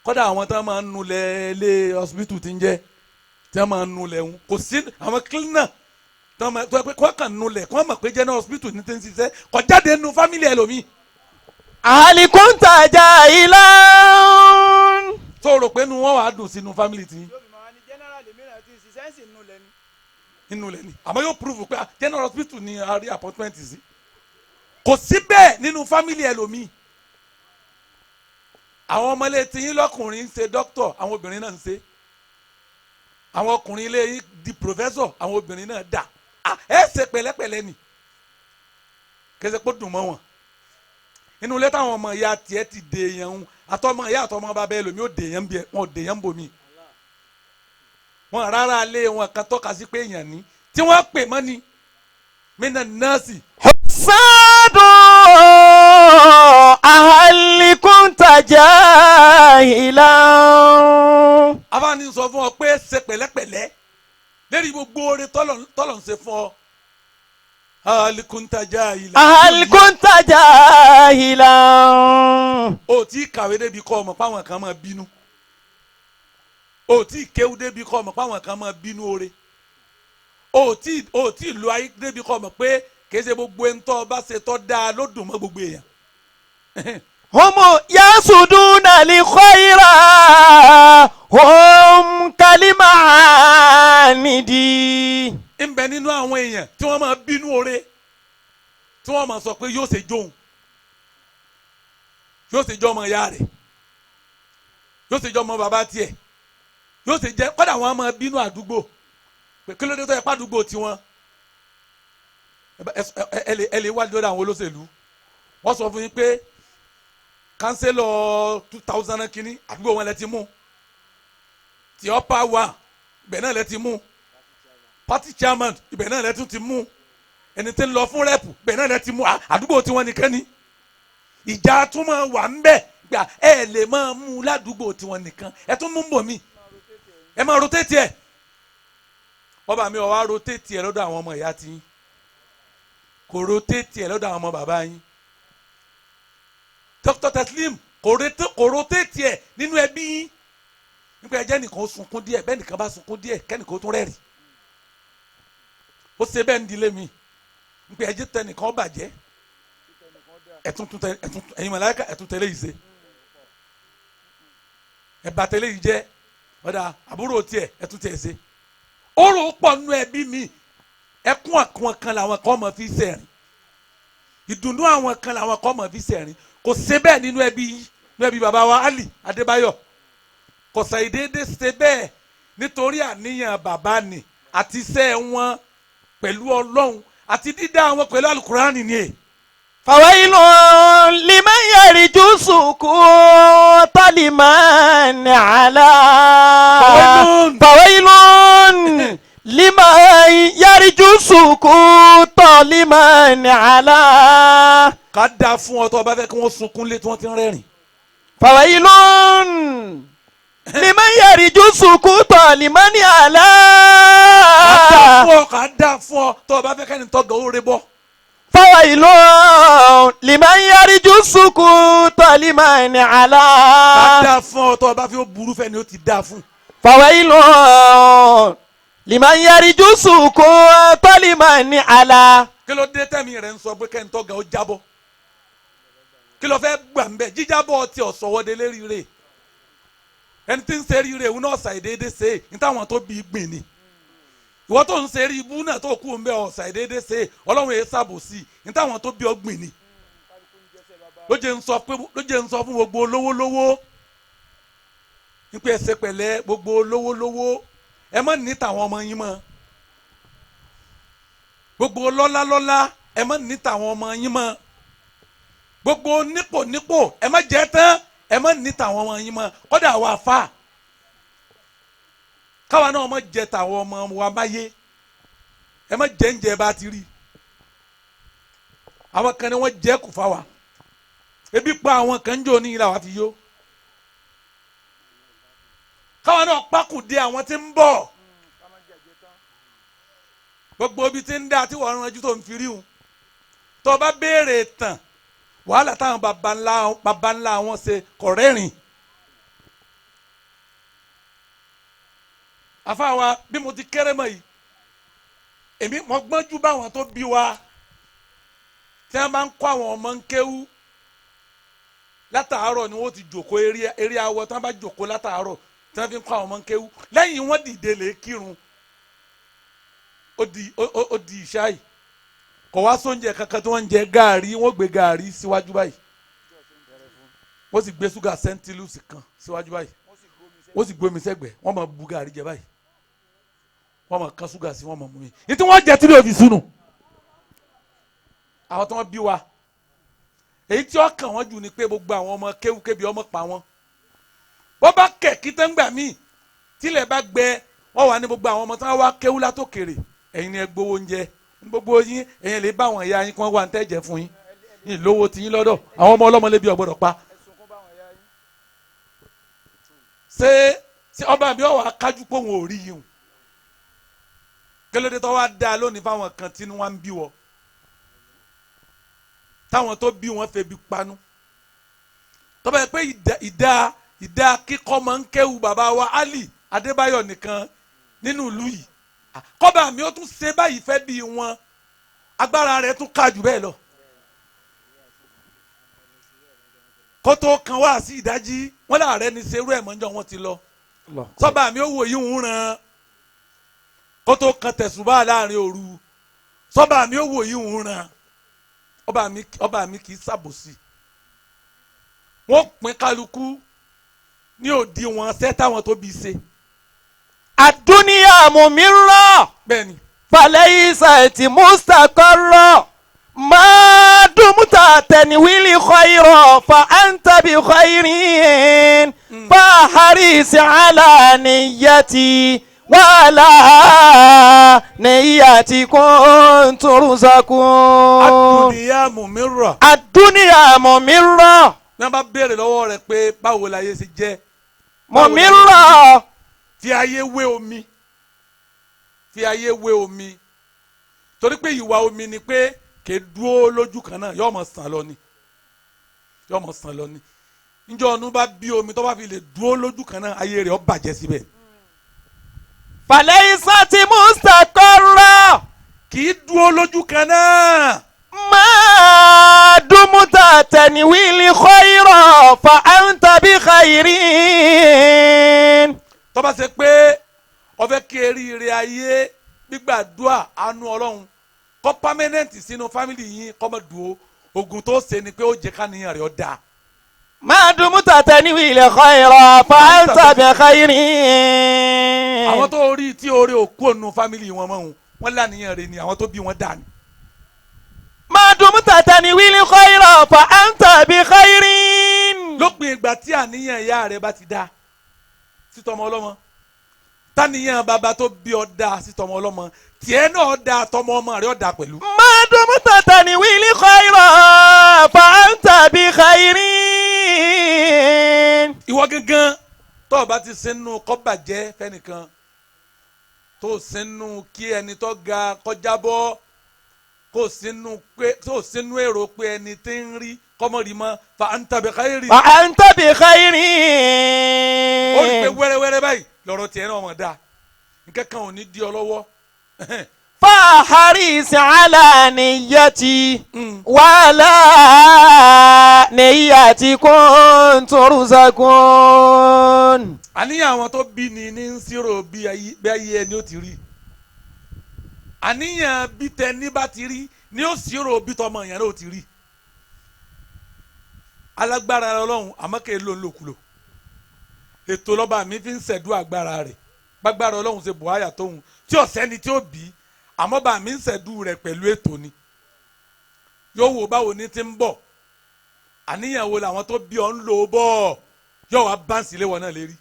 Kódà àwọn tí wọ́n máa ń nulẹ̀ ilé hospital ti ń jẹ́ tí wọ́n máa ń nulẹ̀ ń kò sí àwọn cleaner tí wọ́n máa tó pé kó kàn nulẹ̀ kó mọ̀ pé general hospital ní ti ń ṣiṣẹ́ kò jáde nu family ẹlòmíì. Ahalikun tajahilan. Tó rò pé nu wọn wàá dùn sínú family ti nínú lẹ́ni àmọ́ yóò prove pé general hospital ni a rí appointment sí. Kò sí bẹ́ẹ̀ nínú family ẹlòmíì. Àwọn ọmọlé tiyín lọ́kùnrin ń ṣe dókítọ̀, àwọn obìnrin náà ń ṣe. Àwọn ọkùnrin ilé yín di professor, àwọn obìnrin náà dà. Ẹ ṣe pẹ̀lẹ́pẹ̀lẹ́ ni kẹsẹ̀ kó dùn mọ́ wọn. Inú ilé táwọn ọmọ ìyá tiẹ̀ ti dè yẹn ń àtọmọ ìyá àtọmọ bàbá ẹlòmíì ò dè yẹn bí wọn ò dè yẹn ń bomi. Wọn rárá lé wọn kan tọ́ka sí pé èèyàn ní tí wọ́n pè mọ́ ni mina nọ́ọ̀sì. Sádùn ahalikun jahila. Afáàní sọ fún ọ pé ṣe pẹ̀lẹ́pẹ̀lẹ́ lérí gbogbo oore tọ́lọ̀ ń ṣe fún ọ. Ahalikun jahila. Ahalikun jahila. O tí kàwé débi kọ́ ọmọ páwọn kan máa bínú. O tí kéwú débi kọ́ ọmọ páwọn kan máa bínú oore. O tí lu ayé débi kọ́ ọmọ pé kìí ṣe gbogbo ẹni tó bá ṣe tó dáa ló dùn mọ́ gbogbo èèyàn. Homo yasuduna li khaira hum kalimanidi. Ń bẹ nínú àwọn èèyàn tí wọ́n máa bínú oore tí wọ́n máa sọ pé yóò ṣe jóun, yóò ṣe jọ́ ọmọ ìyá rẹ̀, yóò ṣe jọ́ ọmọ bàbá tiẹ̀, yóò ṣe jẹ́ kọ́dà wọ́n máa bínú àdúgbò pé kí ló dé tó yẹ pàdúgbò tiwọn. Ẹ lè wádìí lọ́dọ̀ àwọn olóṣèlú, wọ́n sọ fún yín pé kánsẹ́lọ̀ 2000 kínní àdúgbò wọn lẹ ti mú, tí ọ́pá wà ibẹ̀ náà lẹ ti mú, party chairman ibẹ̀ náà lẹ tún ti mú, ẹni tí ń lọ fún rẹ́pù ibẹ̀ náà lẹ ti mú, àdúgbò tiwọn nìkan ni. Ìjà tún máa wà ń bẹ̀ gbà ẹ lè máa mú ládùúgbò tiwọn nìkan, ẹ tún mú bò mí, ẹ máa rotate ẹ. Ọba mi ò wá rotate ẹ lọ́dọ̀ àwọn ọmọ ìyá tí kò rotate ẹ lọ́dọ̀ àwọn ọmọ bàbá yín. Dr. Teslim kò rotate ẹ nínú ẹbí yín. Nípa ẹjẹ́ nìkan ó sunkún díẹ̀, bẹ́ẹ̀ nìkan bá sunkún díẹ̀ kẹ́nìkan ó tún rẹ́rìn. Ó ṣe bẹ́ẹ̀ ń dilé mi. Nípa ẹjẹ́ tẹ nìkan ó bàjẹ́, ẹ̀yin màláíkà ẹ̀tún tẹ́lẹ̀ yìí ṣe, ẹ̀bà tẹ́lẹ̀ yìí jẹ́, ọ̀dà àbúrò tiẹ̀ ẹ̀tún tiẹ̀ ṣe. Ó rò ó pọ̀ nínú ẹbí mi. Ẹkún àwọn kan làwọn kan mọ̀ fi sẹ̀rìn, ìdùnnú àwọn kan làwọn kan mọ̀ fi sẹ̀rìn. Kò ṣe bẹ́ẹ̀ nínú ẹbí yìí, nínú ẹbí bàbá wa Ali Adébáyọ̀ kò ṣàìdédé ṣe bẹ́ẹ̀ nítorí àníyàn bàbá ni àti iṣẹ́ wọn pẹ̀lú Ọlọ́run àti dídá wọn pẹ̀lú alukurani ni. Fawailun liman yarju sukuta liman ala. Fawailun liman yarju sukuta liman ala. Ká dáa fún ọ tó o bá fẹ́ kí wọ́n sunkún lé tí wọ́n ti ń rẹ́rìn. Fawailun liman yarju sukuta liman ala. Ká dáa fún ọ tó o bá fẹ́ kẹ́ni tọ́gọ̀ ó rẹ bọ́. Fawailun liman yarju sukuta liman ala. Ká dáa fún ọ tó o bá fẹ́ ó burú fẹ́ ni ó ti dáa fún. Fawailun liman yarju sukuta liman ala. Kí ló dé tẹ́mi rẹ̀ ń sọ pé kẹ́ni tọ́gọ̀ ó jábọ́? Kí ló fẹ́ gbà ń bẹ̀? Jíjábọ̀ ti ọ̀sọ̀wọ́de lérí rẹ̀. Ẹni tí ń ṣe rí rẹ̀ òun náà ṣàìdédé ṣe é ní táwọn tó bí gbìn ni. Ìwọ tó ń ṣe rí ibú náà tó kú ń bẹ ọ̀ṣàìdédé ṣe é, Ọlọ́run èé ṣàbòsí ní táwọn tó bí ọ gbìn ni. Ló jẹ́ ń sọ fún gbogbo olówó lówó nípa ẹsẹ̀ pẹ̀lẹ́, gbogbo olówó lówó ẹ má ní tàwọn ọmọ yín mọ́. Gbogbo lọ́lá lọ́lá ẹ má ní tàwọn ọmọ yín mọ́. Gbogbo nípò nípò ẹ má jẹ tán, ẹ má ní tàwọn ọmọ yín mọ́. Kódà wà fà káwa náà má jẹ tàwọn ọmọ wa báyé, ẹ má jẹ ń jẹ bá ti rí. Àwọn kan ní wọ́n jẹ kù fáwa, ebi pa àwọn kan ń jò ní ìlà wa fi yó. Káwa náà pákùdé àwọn tí ń bọ̀. Gbogbo ibi tí ń dá tí wọ́n ránjú tó ń fi rí wọn. Tó o bá béèrè tán wàhálà táwọn baba ńlá wọn ṣe kọ̀rẹ́rìn. Àfáà wa bí mo ti kéré mọ́ yìí, èmi mo gbọ́njú báwọn tó bí wa tí wọ́n bá ń kọ́ àwọn ọmọ ń kéwú látàárọ̀ ni wọ́n ti jòkó eré awọ tí wọ́n bá jòkó látàárọ̀ tí wọ́n fi ń kọ́ àwọn ọmọ ń kéwú. Lẹ́yìn wọ́n dìde lè kírun, ó di ìṣáì. Kò wá sóúnjẹ kankan tí wọ́n ń jẹ, gaari wọ́n gbé gaari síwájú báyìí, wọ́n sì gbé ṣúgà sẹ́ńtìlùsì kan síwájú báyìí, wọ́n sì gbé omi sẹ́gbẹ̀ẹ́, wọ́n máa bu gaari jẹ báyìí, wọ́n máa kan ṣúgà sí, wọ́n máa mú mi ní tí wọ́n jẹ tí lè fi sunu. Àwọn tí wọ́n bí wa Èyí tí ó kàn wọ́n jù ni pé gbogbo àwọn ọmọ kéwúkébi ọmọ pa wọ́n. Bọ́ bá kẹ̀ kí tán gbà míì tílẹ̀ bá gbẹ wọ́n wà ní gbogbo àwọn ọmọ tí wọ́n wá kéwú látòkèrè, ẹ̀yin ni ẹ gbowó oúnjẹ gbogbo yín, ẹ̀yin lè bá àwọn ìyá yín kí wọ́n wà ní tẹ́jẹ̀ fún yín, yín lówó tí yín lọ́dọ̀ àwọn ọmọ ọlọ́mọ lébi ọ̀gbọ́dọ̀ pa. Ṣé ọba mi ọ̀wà kájú pé òun ò rí yìí o? Kílódé tó wá dá lónìí fáwọn kan tí wọ́n ń bí wọ, táwọn tó bí wọn febi panu? Tọ́ba yẹ pé ìdá kíkọ́ máa ń kéwu bàbá wa Ali Adébáyọ̀ nìkan nínú ìlú yìí, kọ́ba mi ó tún ṣe báyìí fẹ́ bí wọn, agbára rẹ̀ tún ká jù bẹ́ẹ̀ lọ. Kótó kan wá sí ìdájí wọn láàrẹ ní serú ẹ̀ mọ́jọ́ wọn ti lọ. Sọ́ba mi ó wò yí ń ràn kótó kan tẹ̀sùbá láàrin òru, sọ́ba mi ó wò yí ń ràn. Ọba mi kì í ṣàbòsí. Wọ́n pín kálukú ní òdiwọ̀n ṣẹ́ táwọn tó bí ṣe. Àdúnyà mùmíràn. Bẹ́ẹ̀ni. Fàlẹ́yìísà ti mustaqarra máa dùmúta tẹ̀níwìlì khayra fa anta bi khayrin fa haris ala niyyati wala niyyati kunturzakun. Àdúnyà mùmíràn. Àdúnyà mùmíràn. Ní wọ́n bá béèrè lọ́wọ́ rẹ̀ pé báwo láyé ṣe jẹ́. Mùmíràn. Fi ayé wé omi, fi ayé wé omi, torí pé ìwà omi ni pé kè dúró lójú kan náà, yóò máa sàn lọ ni, yóò máa sàn lọ ni. Njẹ́ ọ̀nù bá bí omi tó bá fi lè dúró lójú kan náà, ayé rẹ̀ ó bàjẹ́ síbẹ̀. Falaysat mustaqarra. Kì í dúró lójú kan náà. Ma dumta tanwil khayra fa anta bi khayrin. Tó bá ṣe pé ó fẹ́ kí eríire ayé gbígbàdúà àánú Ọlọ́run kọ́ pámẹ́nẹ́ǹtì sínú fámìlì yín, kọ́ mọ́ dùn ó, ogun tó ṣe ni pé ó jẹ́ káníyàn rẹ̀ ó dáa. Ma dumta tanwil khayra fa anta bi khayrin. Àwọn tó rí tí oore òkú ònu fámìlì wọn mọ́ wọn láníyàn rẹ̀ ni, àwọn tó bí wọn dáa ni. Ma dumta tanwil khayra fa anta bi khayrin. Lópin ìgbà tí àníyàn ìyá rẹ̀ bá ti dáa sítọmọ ọlọ́mọ, tàníyàn bàbá tó bí ọ dáa sítọmọ ọlọ́mọ, tiẹ̀ náà dáa tọmọ ọmọ rẹ̀ ọ dáa pẹ̀lú. Ma dumta tanwil khayra fa anta bi khayrin. Ìwọ gángan tó o bá ti sínú kó bàjẹ́ fẹ́nìkan, tó o sínú kí ẹni tó ga kọjá bọ́, kó o sínú pé tó o sínú èrò pé ẹni tí ń rí kọ́mọ́rì mọ́ fa anta bi khayrin. Fa anta bi khayrin. Ó rí pé wẹ́rẹ́wẹ́rẹ́ báyìí lọ́rọ̀ tiẹ̀ náà mọ̀ dáa, nǹkan kan ò ní di ọ lọ́wọ́. Fa haris ala niyyati wala niyyati kunturzakun. Àníyàn àwọn tó bí ni ní ń sírò bí ayé ẹni ó ti rí, àníyàn bí tẹni bá ti rí ni ó sírò bí tọmọ yẹn náà ó ti rí. Alágbára Ọlọ́run àmọ́ kì í lò ńlòkulò, ètò lọ́ba mi fi ń ṣẹ̀dú agbára rẹ̀, gbàgbára Ọlọ́run ṣe bùháyà tóun tí ọ̀sẹ́ni tí ó bí, àmọ́ bá mi ń ṣẹ̀dú rẹ̀ pẹ̀lú ètò ni. Yóò wo báwo ni ti ń bọ̀, àníyàn wo làwọn tó bí ọ ń lò ó bọ̀, yóò wá báǹsì lé wọn náà lérí.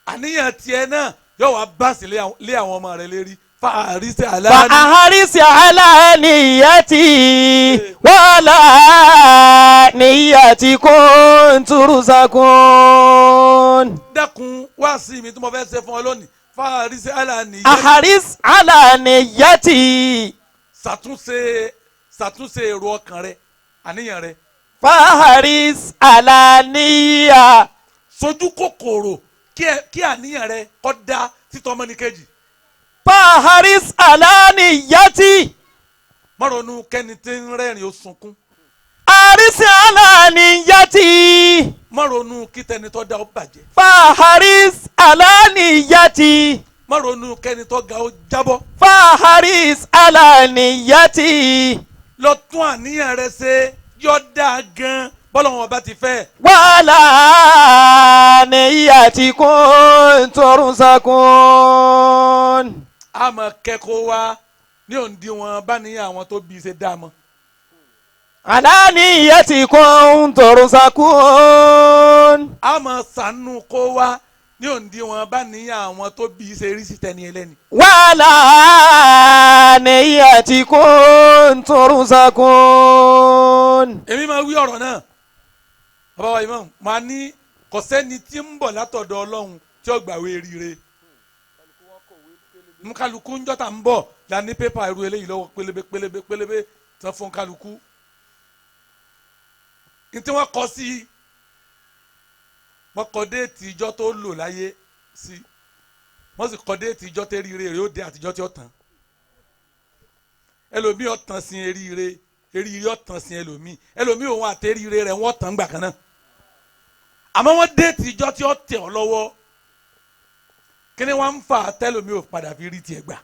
Àníyàn tiẹ̀ náà yóò wá báǹsì lé àwọn ọmọ rẹ̀ lérí. Fàárísì aláàní. Fàárísì aláàníyàtì wàlá níyàtì kunturzakun. Dákun wá sí mi tí mo fẹ́ ṣe fún ọ lónìí. Fàárísì aláàníyàtì. Àhàrísì aláàníyàtì. Ṣàtúnṣe èrò ọkàn rẹ, àníyàn rẹ. Fàárísì aláàníyà. Sojú kòkòrò kí àníyàn rẹ kó dá títọ́ ọmọnìkejì. Faharis alaniyati. Mọ̀rọ̀nù kẹ́ni tí ń rẹ́rìn ó sunkún. Aris alaniyati. Mọ̀rọ̀nù kí tẹni tó dá ó bàjẹ́. Faharis alaniyati. Mọ̀rọ̀nù kẹ́ni tó ga ó jábọ́. Faharis alaniyati. Lọ tún àníyàn rẹ ṣe, yọ dáa gan bọ́lá wọn bá ti fẹ́. Wàhálà níyàtí kunturzakun. A máa kẹ́kọ̀ọ́ wa ní òǹdíwọ̀n bá ní àwọn tó bí ṣe dá mọ́. Alaniyatikum turzakun. A máa sànú kó wá ní òǹdí wọn bá níyà àwọn tó bí ṣe rí sí tẹni ẹlẹ́ni. Walaniyatikum turzakun. Èmi máa wí ọ̀rọ̀ náà bàbá wa imam máa ní kò sẹ́ni tí ń bọ̀ látọ̀dọ̀ Ọlọ́run tí ó gbàwé rire. Nkálukú ń jọ́ta ń bọ̀ la ní pépà irú eléyìí lọ́wọ́ pélébé pélébé pélébé tán fún kálukú. Ní tí wọ́n kọ sí wọ́n kọ déètì ìjọ tó lò láyé sí wọ́n sì kọ déètì ìjọ tó eríire rẹ̀ ó dé àtijọ́ tí ó tán. Ẹlòmíì ó tán sí eríire eríire ó tán sí ẹlòmíì ẹlòmíì òun àti eríire rẹ̀ wọ́n tán gbà kan náà. Àmọ́ wọ́n déètì ìjọ tí ó tẹ̀ ọ́ lọ́wọ́ kí ni wọ́n ń fà tẹ́lòmíì ò padà fi rí tiẹ̀ gbà.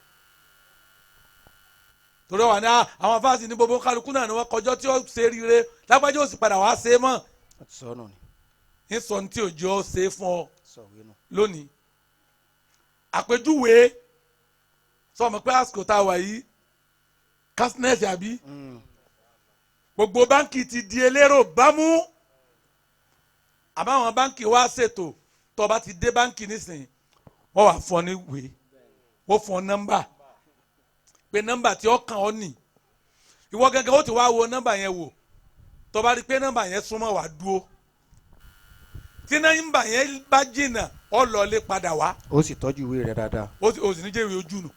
Torí wà ní àwọn afáàsì ní gbogbo kálukú náà ni wọ́n kọjọ́ tí ó ṣe eríire lágbájá ó sì padà wá ṣe é mọ́ ní sọ ní tí òjò ṣe é fún ọ lónìí. Àpèjúwe sọmọ pé àsìkò tá a wà yìí cashness àbí gbogbo báńkì ti di elérò bámú. Àmọ́ àwọn báńkì wá ṣètò tó bá ti dé báńkì nísìnyí wọ́n wà fún ọ ní ìwé wọ́n fún ọ nọ́mbà pé nọ́mbà tí ó kàn ọ́ nì ìwọ gẹ́gẹ́ ó ti wá wo nọ́mbà yẹn wò tó bá rí pé nọ́mbà yẹn súnmọ́ wà dúró tí nọ́mbà yẹn bá jìnnà ọ lọ lé padà wá. Ó sì tọ́jú ìwé rẹ̀ dáadáa. Ó sì ní jẹ́ ìwé ojú nù.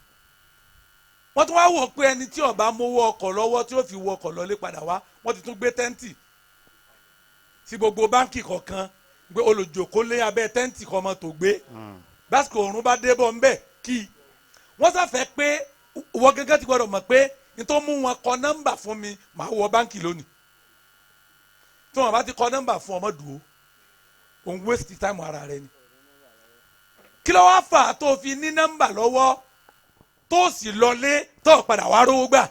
Wọ́n tún wá wò pé ẹni tí ó bá mówó ọkọ̀ lọ́wọ́ tí ó fi wọ ọkọ̀ lọ lé padà wá wọ́n ti tún gbé tẹ́ǹtì sí gbogbo báńkì kọ̀ọ̀kan pé olùjòkó lé abẹ́ tẹ́ǹtì kọ́ ọmọ tó gbé básìkò òrùn bá dé bọ̀ ńbẹ̀ kí wọ́n sáfẹ́ pé wọ́n gẹ́gẹ́ ti gbọ́dọ̀ mọ̀ pé n tó mú wọn kọ nọ́mbà fún mi màá wọ báńkì lónìí tí wọn bá ti kọ nọ́mbà fún ọmọ dùn ó òun waste time ara rẹ ni. Kí ló wá fà á tó fi ní nọ́mbà lọ́wọ́ tó sì lọlé tó padà wá rówó gbà?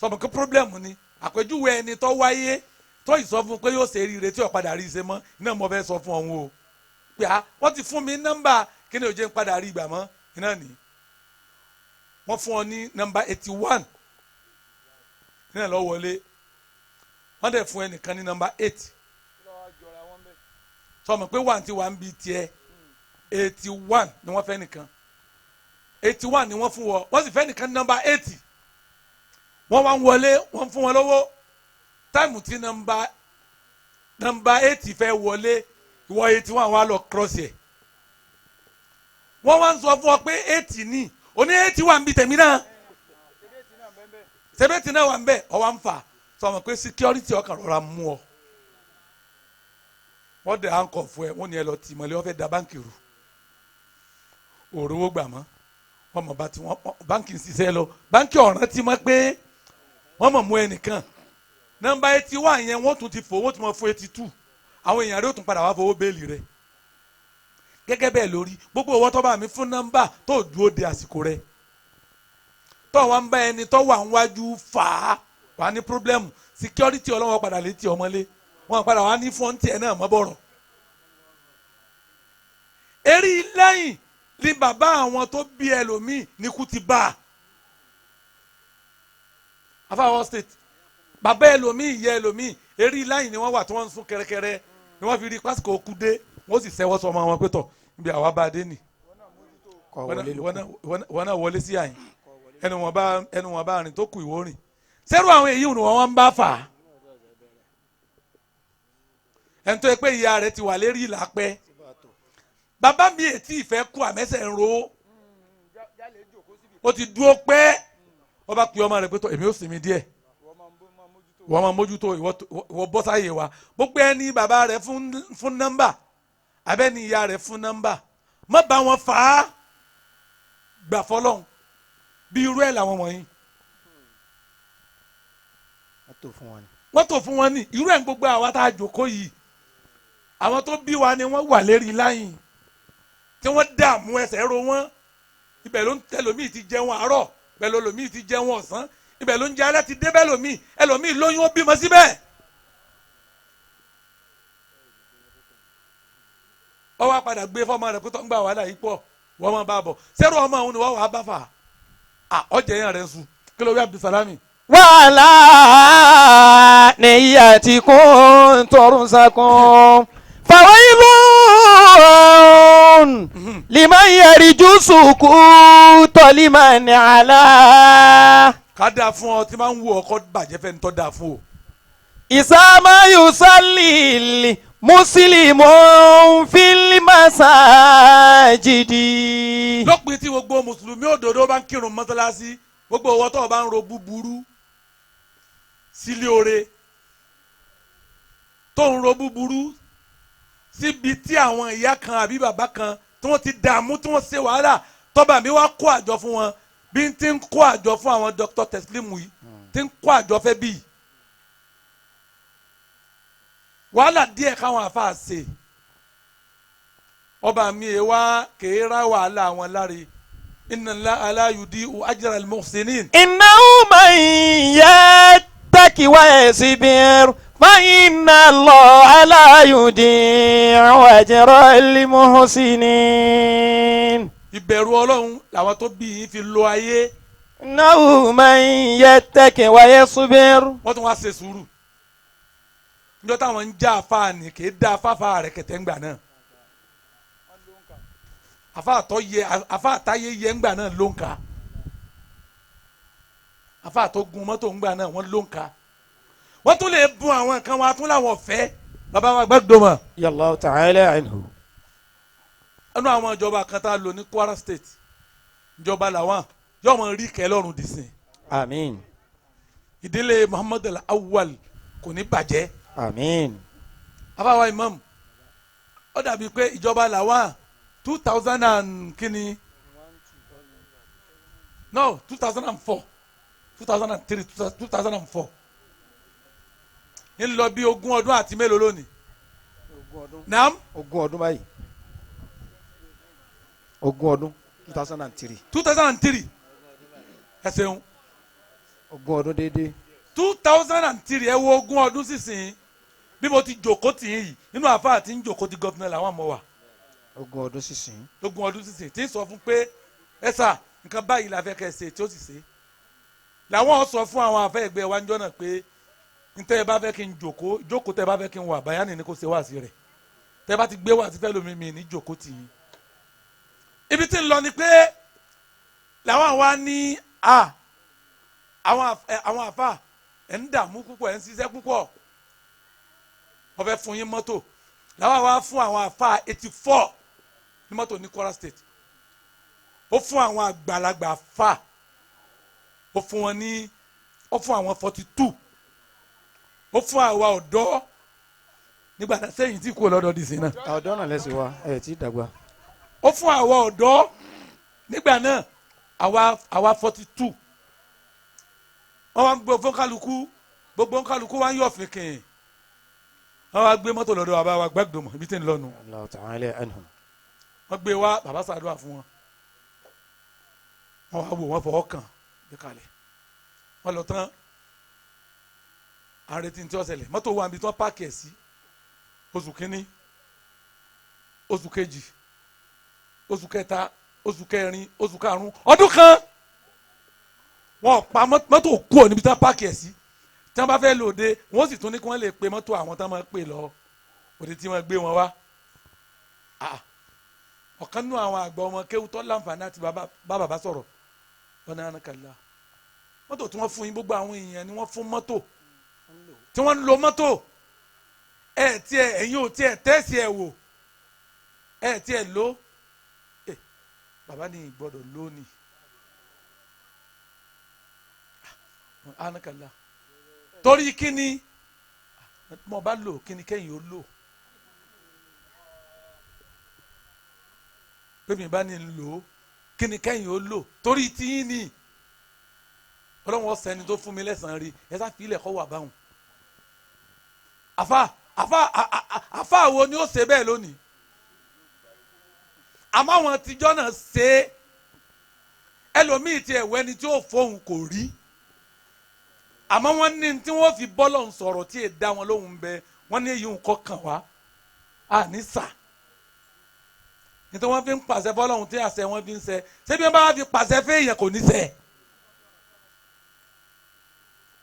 Sọmọ kí problem ni àpèjúwe ẹni tó wáyé tó yìí sọ fún pé yóò ṣe eré tí ó padà rí ṣe mọ́ iná mo fẹ́ sọ fún ọ̀hún o pé a wọ́n ti fún mi nọ́mbà kí ni ò jẹ́ ń padà rí ìgbà mọ́ iná ni wọ́n fún ọ ní nọ́mbà 81 iná lọ wọlé wọ́n dẹ̀ fún ẹnìkan ní nọ́mbà 8 sọmọ pé 1 ti wà ń bi tiẹ̀ 81 ni wọ́n fẹ́ nìkan 81 ni wọ́n fún wọ wọ́n sì fẹ́ nìkan ní nọ́mbà 80 wọ́n wá ń wọlé wọ́n fún wọn lọ́wọ́ táìmù tí nọ́mbà 80 fẹ́ wọlé ìwọ 81 wà lọ cross yẹ wọ́n wá ń sọ fún ọ pé 80 ní oní 80 wà ń bi tèmi náà sẹ́bẹ̀tì náà wà ń bẹ̀ ọ wà ń fà sọmọ pé security ọkàn rọra mú ọ wọ́n dẹ̀ àǹkọ̀ fún ẹ wọ́n ní ẹ lọ tì mọ́lẹ́ wọ́n fẹ́ da báǹkì rú òrówó gbà mọ́ wọ́n mọ̀ bá ti wọ́n báǹkì ń ṣiṣẹ́ lọ báǹkì ọ̀ràn ti mọ́ pé wọ́n mọ̀ mú ẹnìkan nọ́mbà 81 yẹn wọ́n tún ti fò wọ́n tún mọ̀ fún 82 àwọn èèyàn rẹ̀ ó tún padà wá fowó béèlì rẹ̀ gẹ́gẹ́ bẹ́ẹ̀ lórí gbogbo owó tó bá mi fún nọ́mbà tó dúró de àsìkò rẹ̀ tó wà ń bá ẹni tó wà ń wájú fà á wà ní pírọ́blẹ́mù security ọlọ́wọ́ padà létí ọmọlé wọn padà wà ní fọ́ńtì ẹ̀ náà mọ́ bọ̀rọ̀. Eré lẹ́yìn ni bàbá àwọn tó bí ẹlòmíì ní kú ti bá a. Afáwọ́ state bàbá ẹlòmíì ìyá ẹlòmíì eré lẹ́yìn ni wọ́n wà tí wọ́n ń sún kẹ́rẹ́kẹ́rẹ́ ni wọ́n fi rí pásítọ̀ kú dé wọ́n sì sẹ́wọ́ sọmọ wọn pé tọ̀ níbi àwa bá a dé nì. Wọ́n náà wọlé sí àyìn ẹnu wọn bá rìn tó kù ìwó rìn sẹ́rù àwọn èyí ni wọ́n ń bá fà á. Ẹni tó yẹ pé ìyá rẹ̀ ti wà lérí ìlà pẹ́ bàbá mi ètí ìfẹ́ kú àmẹ́sẹ̀ ń ro ó ti dúró pẹ́ wọ́n bá pe ọmọ rẹ̀ pé tó èmi ó sinmi díẹ̀ wọ́n máa mójútó ìwọ bọ́ sáyé wa gbogbo ẹni bàbá rẹ̀ fún nọ́mbà abẹ́ni ìyá rẹ̀ fún nọ́mbà má bá wọn fà á gbà fọlọ́hún bí irú ẹ̀ làwọn wọ̀nyí. Wọ́n tó fún wọn ní irú ẹ̀ ń gbogbo àwa tá a jókòó yìí àwọn tó bí wa ni wọ́n wà lérí láyìn tí wọ́n dààmú ẹsẹ̀ ro wọ́n ibẹ̀ ló ń tẹlòmíì ti jẹun àárọ̀ ibẹ̀ ló lòmíì ti jẹun ọ̀sán ibẹ̀ ló ń jẹ alẹ́ ti dé bẹ́ẹ̀ lòmíì ẹlòmíì lóyún ó bímọ síbẹ̀. Ó wá padà gbé fọmọ rẹ̀ pé tó ń gbà wàhálà yìí pọ̀ wọ́n máa bá a bọ̀ sẹ́rù ọmọ òun ni wọ́n wàá bá fà á ọ̀jẹ̀ yẹn rẹ̀ ń sùn kí ló wí Abdulsalami وعلى نياتكم ترزقون فويل لمن يرجو سقوط لمن على ká dáa fún ọ tí máa ń wù ọkọ bàjẹ́ fẹ́ ń tọ́ dáa fún o. إذا ما يصلي المسلم في المساجد lópin tí gbogbo mùsùlùmí òdodo bá ń kírun mọ́sálásí gbogbo owó tó o bá ń ro búburú sílé oore tó ń ro búburú síbi tí àwọn ìyá kan àbí bàbá kan tí wọ́n ti dààmú tí wọ́n ṣe wàhálà tọ́ba mi wá kó àjọ fún wọn bí n ti ń kó àjọ fún àwọn Dr. Teslim yìí ti ń kó àjọ fẹ́ bíi wàhálà díẹ̀ káwọn àfa ṣe ọba mi yẹ wá kéèrà wàhálà àwọn láre inna Allaha la yudi'u ajra al-muhsinin. إنه من يتق ويصبر فإن الله لا يضيع أجر المحسنين Ìbẹ̀rù Ọlọ́run làwọn tó bí yín fi lo ayé إنه من يتق ويصبر wọ́n tún wá ṣe sùúrù níjọ́ táwọn ń já afá ni kì í dá afáfá rẹ̀ kẹ̀tẹ́ ńgbà náà afá àtọ́ yẹ afá àtayé yẹ ńgbà náà ló ń ka afá àtọ́ gun mọ́tò ńgbà náà wọ́n ló ń ka wọ́n tún lè bun àwọn nǹkan wọn tún láwọn ọ̀fẹ́ bàbá wa gbàdúrà mọ́. Yallahu ta'ala anhu. Ẹnu àwọn ìjọba kan tá a lò ní Kwara State ìjọba làwọn yóò mọ rí kẹ lọ́rùn dìsìn. Àmín. Ìdílé Muhammadu Awwal kò ní bàjẹ́. Àmín. Afáwa imam ó dàbí pé ìjọba làwọn 2000 and kínní no 2004 2003 2004 ń lọ bí ogún ọdún àti mélòó lónìí. Naam. Ogún ọdún báyìí. Ogún ọdún 2003. 2003 ẹ ṣeun. Ogún ọdún déédéé. 2003 ẹ wo ogún ọdún sísìn bí mo ti jòkó tì í yìí nínú àfáà tí ń jòkó ti gọ́fìnà làwọn àmọ́ wà. Ogún ọdún sísìn. Ogún ọdún sísìn tí ń sọ fún pé ẹ sà nǹkan báyìí la fẹ́ kẹ́ ẹ ṣe tí ó sì ṣe. Làwọn sọ fún àwọn àfẹ́ ẹgbẹ́ wa ń jọ́ náà pé ntẹ́ ẹ bá fẹ́ kí n jòkó jókòó tẹ́ ẹ bá fẹ́ kí n wà báyánì ni kò ṣe wá sí rẹ̀ tẹ́ ẹ bá ti gbé wá sí fẹ́ lómi mi ní jòkó tì í. Ibi tí ń lọ ni pé làwọn wa ní a àwọn àfa ẹ̀ ń dààmú púpọ̀ ẹ̀ ń ṣiṣẹ́ púpọ̀ wọ́n fẹ́ fún yín mọ́tò làwọn wa fún àwọn àfa 84 ní mọ́tò ní Kwara State. Ó fún àwọn àgbàlagbà àfa ó fún wọn ní ó fún àwọn 42 ó fún àwa ọ̀dọ́ nígbà sẹ́yìn tí kò lọ́dọ̀ dì sí náà. Ọ̀dọ́ náà lẹ́sìn wa ẹ̀ tí dàgbà. Ó fún àwa ọ̀dọ́ nígbà náà àwa 42 wọ́n wá ń gbọ́ fún kálukú gbogbo kálukú wá ń yọ̀ fìnkìn wọ́n wá gbé mọ́tò lọ́dọ̀ bàbá wa gbàgbọ́mọ̀ ibi tí ń lọ́nu. Allahu ta'ala anhum. Wọ́n gbé wá bàbá ṣàdúrà fún wọn wọ́n wá wò wọ́n fọwọ́ kàn gbé kalẹ̀ wọ́n lọ tán àrètí tí wọ́n ṣẹlẹ̀ mọ́tò wà níbi tí wọ́n páàkì ẹ̀ sí oṣù kínní oṣù kejì oṣù kẹta oṣù kẹrin oṣù karùn-ún ọdún kan wọ́n pa mọ́tò kú ò níbi tí wọ́n páàkì ẹ̀ sí tí wọ́n bá fẹ́ lòde wọ́n sì tún ní kí wọ́n lè pe mọ́tò àwọn tí wọ́n máa pè lọ òde tí wọ́n gbé wọn wá. Ọ̀kan nínú àwọn àgbà ọmọ kéwú tó láǹfààní àti bá bàbá sọ̀rọ̀ lọ́nà ànàkàlà mọ́tò tí wọ́n fún yín gbogbo àwọn èèyàn ni wọ́n fún mọ́tò tí wọ́n ń lo mọ́tò ẹ̀ tiẹ̀ ẹ̀yin ò tiẹ̀ tẹ́sí ẹ̀ wò ẹ̀ tiẹ̀ lò ẹ̀ bàbá ní ìgbọ́dọ̀ lónìí ànàkàlà torí kíni mo bá lò kíni kẹ́yìn ó lò pé mi bá ní lò kíni kẹ́yìn ó lò torí tíyín ni ọlọ́run ọ̀sẹ̀ ni tó fún mi lẹ́sàn-án rí ẹ sá fi ilẹ̀ kọ́ wà báwọn. Àfa àfa àfa wo ni ó ṣe bẹ́ẹ̀ lónìí àmọ́ àwọn àtijọ́ náà ṣe é ẹlòmíì ti ẹ̀wẹ́ ni tí ó fóun kò rí àmọ́ wọ́n ní tí wọ́n fi bọ́lọ̀ ń sọ̀rọ̀ tí èdè àwọn lóhùn bẹ wọ́n ní èyí nǹkan kàn wá à ní sà nítorí wọ́n fi ń pàṣẹ fọlọ́hún tí àṣẹ wọn fi ń ṣẹ ṣé bí wọ́n bá fi pàṣẹ fẹ́yàn kò ní ṣẹ.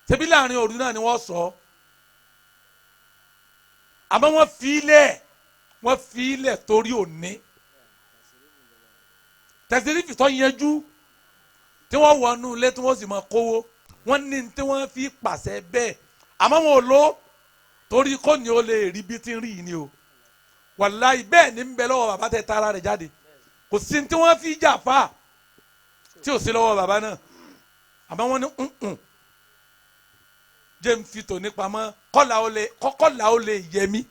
Ṣebí láàrin òru náà ni wọ́n sọ. Àmọ́ wọ́n fi ilẹ̀, wọ́n fi ilẹ̀ torí òní. Tẹ̀sírífì tó yanjú tí wọ́n wọnú ilé tí wọ́n sì máa kówó, wọ́n ní tí wọ́n fi pàṣẹ bẹ́ẹ̀. Àmọ́ wọn ò lò torí kò ní o lè rí bí tí ń rí yìí ni o. Wàláhì bẹ́ẹ̀ ni ń bẹ lọ́wọ́ bàbá tẹ tara rẹ̀ jáde. Kò sí tí wọ́n fi jà fà tí ò sí lọ́wọ́ bàbá náà. Àmọ́ wọ́n ní nǹkan jẹ́ ń fi tòní pamọ́ kọ́là ó lè yẹ mí.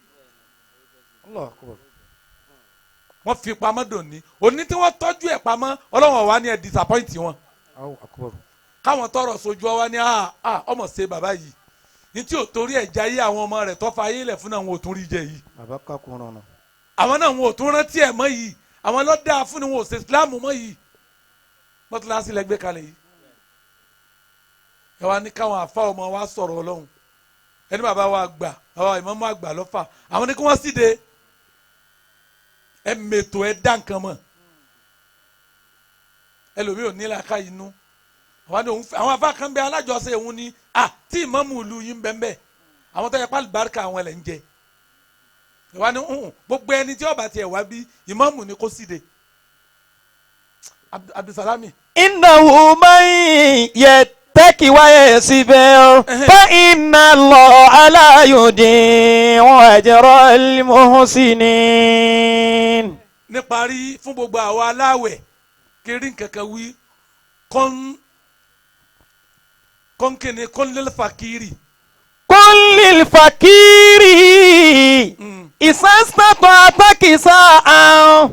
Wọ́n fi pamọ́ dòní. Òní tí wọ́n tọ́jú ẹ̀ pamọ́, Ọlọ́run wá ní ẹ̀ disappoint wọn. Káwọn tọrọ sojú ọ wá ní ọmọ ṣe bàbá yìí. Ní tí ò torí ẹ̀ jayé àwọn ọmọ rẹ̀ tọ́fà ayé lẹ̀ fún àwọn òtún rí jẹ yìí. Àwọn náà wọn ò tún rántí ẹ̀ mọ́ yìí. Àwọn lọ́dà fún ni wọn ò ṣe Islam mọ́ yìí. Mọ́tíláṣí lẹ gbé kalẹ̀ yìí. Ẹ wá ní káwọn àfa ọmọ wa sọ̀rọ̀ Ọlọ́run. Ẹni bàbá wa gbà, bàbá ìmáàmù àgbà lọ́fà. Àwọn ní kí wọ́n sì de. Ẹ mètò ẹ dá nǹkan mọ̀. Ẹlòmíì ò ní làákà inú. Àwọn afa kan bẹ alájọsẹ òun ni tí ìmáàmù ìlú yín bẹ́ẹ̀ bẹ́ẹ̀. Àwọn tó yẹ pálí bárìkà àwọn ẹlẹ́ ń jẹ. Ẹ wá ní gbogbo ẹni tí ó bá tiẹ̀ wá bí ìmáàmù ni kó sì de. Abdulsalami. Innahu man yattaqi wa yasbir fa inna Allaha la yudi'u ajral muhsinin. Níparí fún gbogbo àwa aláwẹ̀ kiri nkankan wí kọ́nkìnì kọ́nlẹ́lẹ́ fakiri. Kọ́nlẹ́lẹ́ fakiri ìsásítàtọ̀ àtàkìsà àrùn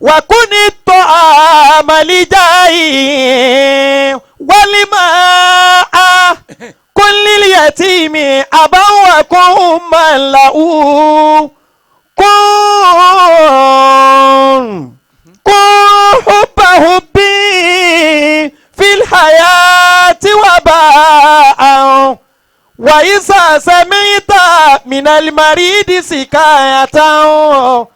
wàkúni tọ́ àmàlíjà yìí wálé máa kọ́nlẹ́lẹ́ yàtìmí àbáwọ̀ kọ́ máa làwù kún hubbahubi fil hayati wa ba'an wa iza sami'ta minal maridi sikayatan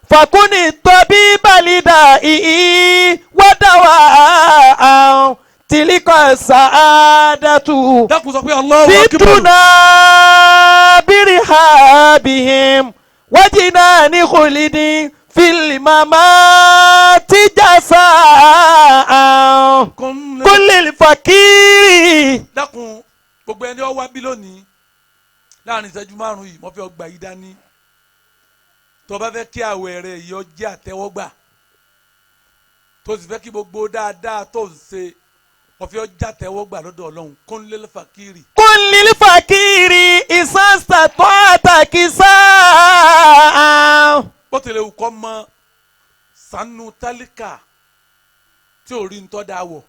fakuni tabiba lida'i wa dawa'an tilika sa'adatu dákun sọ pé Allahu akbar. fituna birihabihim wajinani khulidi fil mamati jasa'an kulil fakiri. Dákun gbogbo ẹni ó wá bí lónìí láàrin ìṣẹ́jú márùn-ún yìí mo fẹ́ ọgbà yìí dání. Tó bá fẹ́ kí àwẹ̀ rẹ̀ yìí ó jẹ́ àtẹ́wọ́gbà, tó sì fẹ́ kí gbogbo dáadáa tó ń ṣe ó fẹ́ ó jẹ́ àtẹ́wọ́gbà lọ́dọ̀ Ọlọ́run. Kúnlẹ̀ fàkìrì. Kulil fakiri ìsásàtọ̀ àtàkìsà. Bó tilẹ̀ wù kọ́ mọ sanu tálíkà tí ò rí ntọ́ da wọ̀.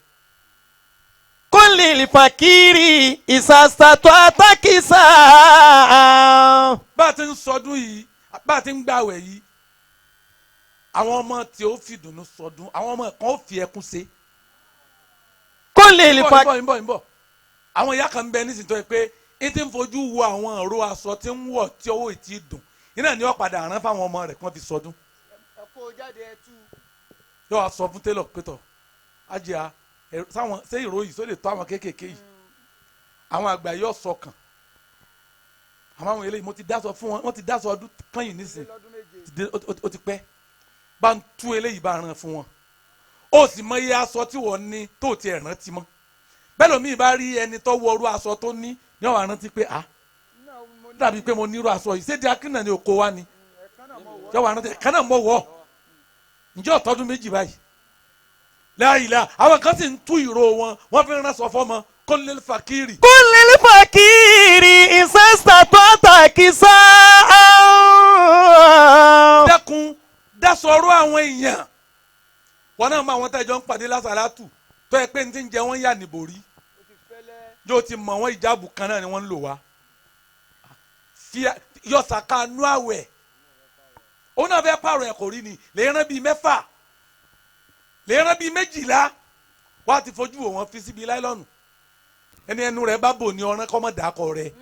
Kulil fakiri ìsásàtọ̀ àtàkìsà. Bá a ti ń sọdún yìí, bá a ti ń gbàwẹ̀ yìí, àwọn ọmọ tí ó fi dùnnú sọdún, àwọn ọmọ kan ó fi ẹkún ṣe. Kulil fakiri. Ń bọ̀ ń bọ̀ àwọn ìyá kan ń bẹ nísìnyí tó yẹ pé n ti ń fojú wo àwọn ọ̀rọ̀ aṣọ tí ń wọ̀ tí owó ìtì dùn iná ni ó padà rán fáwọn ọmọ rẹ̀ kí wọ́n fi sọdún. Yóò wá sọ fún télọ̀ pétọ̀ ajá sáwọn ṣé ìró yìí só lè tó àwọn kéékèèké yìí, àwọn àgbà yóò sọkàn. Àmọ́ àwọn eléyìí mo ti dáṣọ fún wọn, wọ́n ti dáṣọ ọdún kányìn nísìnyí ó ti pẹ́, bá ń tú eléyìí bá rán fún wọn. Ó sì mọ iye aṣọ tí wọ́n ní tó ti ẹ̀ rántí mọ́. Bẹ́ẹ̀ lómi bá rí ẹni tó wọrú aṣọ tó ní ní ọ̀rọ̀ àrántí pé a dàbí pé mo nírú aṣọ yìí ṣé di akínà ni òkò wa ni yọ̀wọ̀ àrántí ẹ̀ka náà mọ̀ wọ̀ ǹjẹ́ ọ̀tọ́dún méjì báyìí láìla àwọn kan sì ń tú ìró wọn wọ́n fi ránṣọ fọ́mọ kólé fakiri. Kólé fakiri ìsásàtọ̀ àtàkìsà. Dẹ́kun dasọ̀rọ̀ àwọn èèyàn wọn náà mọ àwọn tẹ́jọ́ ń pàdé lásàlátù tó yẹ pé ní ti ń jẹ wọ́n yà nìbò rí yóò ti mọ̀ wọ́n ìjáàbù kan náà ni wọ́n ń lò wá yọ̀sàká nú àwẹ̀ òun náà fẹ́ pààrọ̀ ẹ̀ kò rí ni lè rán bíi mẹ́fà lè rán bíi 12 wá ti fojú wò wọ́n fi síbi láìlọ́nù ẹni ẹnu rẹ̀ bá bò ní ọ̀rán kọ́mọ̀ dàkọ̀ rẹ̀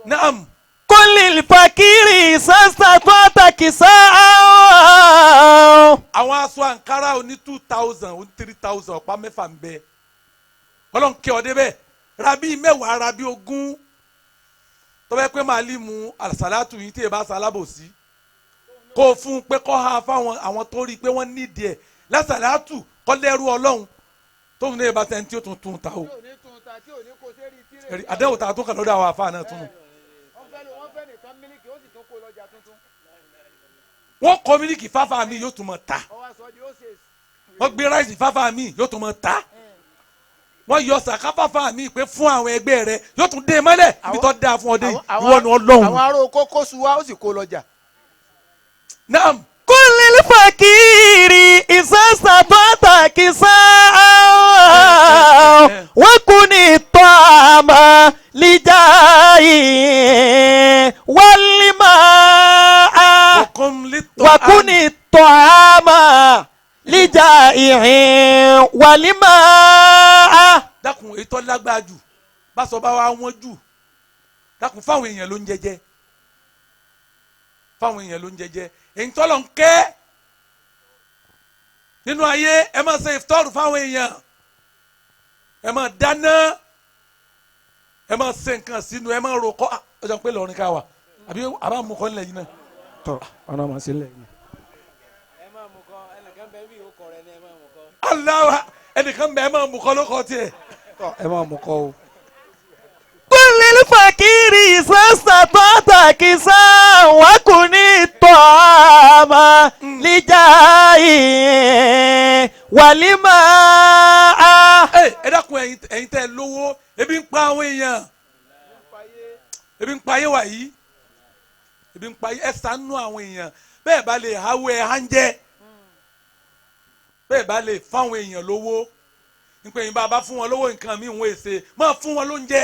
naam. Kulil fakiri ìsásàtọ̀ àtàkìsà. Àwọn aṣọ àǹkárá oní 2000 oní 3000 ọ̀pá mẹ́fà ń bẹ. Ọlọ́run kí ọ débẹ̀ Ra bíi 10 ra bíi 20 tó bá pẹ́ màálìmù àsálàtù yìí tí ẹ bá ṣalábòsí kó fún un pé kọ́ ha fáwọn àwọn tó rí i pé wọ́n nídìí ẹ̀ lásàlátù kọ́ lẹ́rú ọlọ́run tóun ní ibà sẹ́ni tí ó tún tún ta o àdéhùn tá a tún kà lọ́dọ̀ àwọn àfáà náà tún nù. Wọ́n kọ́ mílíkì fáfá mi yóò tún mọ̀ ta wọ́n gbé ráìsì fáfá mi yóò tún mọ̀ ta wọ́n yọ sàká fáfá mi pé fún àwọn ẹgbẹ́ rẹ yóò tún dé mọ́lẹ̀ ibi tó dáa fún ọdẹ yìí ìwọ ni ọlọ́run. Àwọn ará oko kó su wa ó sì kó lọ́jà. Naam. Kulil fakiri isasabata kisa wakuni tama lijai walima wakuni tama lijai walima. Dákun ètò lágbára jù báṣọ bá wa wọ́n jù dákun fáwọn èèyàn ló ń jẹjẹ fáwọn èèyàn ló ń jẹjẹ èyí tọ́lọ̀ ń kẹ́ nínú ayé ẹ máa ṣe ìfitọ́rù fáwọn èèyàn ẹ máa dáná ẹ máa ṣe nǹkan sínú ẹ máa rò kọ́ ọjọ́ pé lọ́rin ká wà àbí àbá mú kọ́ nílẹ̀ yìí náà. Tọ ọ̀nà màá sí nílẹ̀ yìí. Ẹ máa mú kọ́ ẹnìkan bẹ́ẹ̀ bí ìkọ̀ rẹ ni ẹ máa mú kọ́. Aláwa ẹnìkan bẹ́ẹ̀ máa mú kọ́ ló kọ́ tiẹ̀. Tọ ẹ máa mú kọ́ o. Kulil fakiri isasabata kisa wakuni tama lijai walima. Ẹ dákun ẹ̀yin tẹ́ lówó ebi ń pa àwọn èèyàn ebi ń pa ayé wa yìí ebi ń pa ayé ẹ ṣàánú àwọn èèyàn bẹ́ẹ̀ bá lè háwó ẹ hánjẹ́ bẹ́ẹ̀ bá lè fáwọn èèyàn lówó nípa èyí bá bá fún wọn lówó nǹkan mi ń wọ́n èsè máa fún wọn lóúnjẹ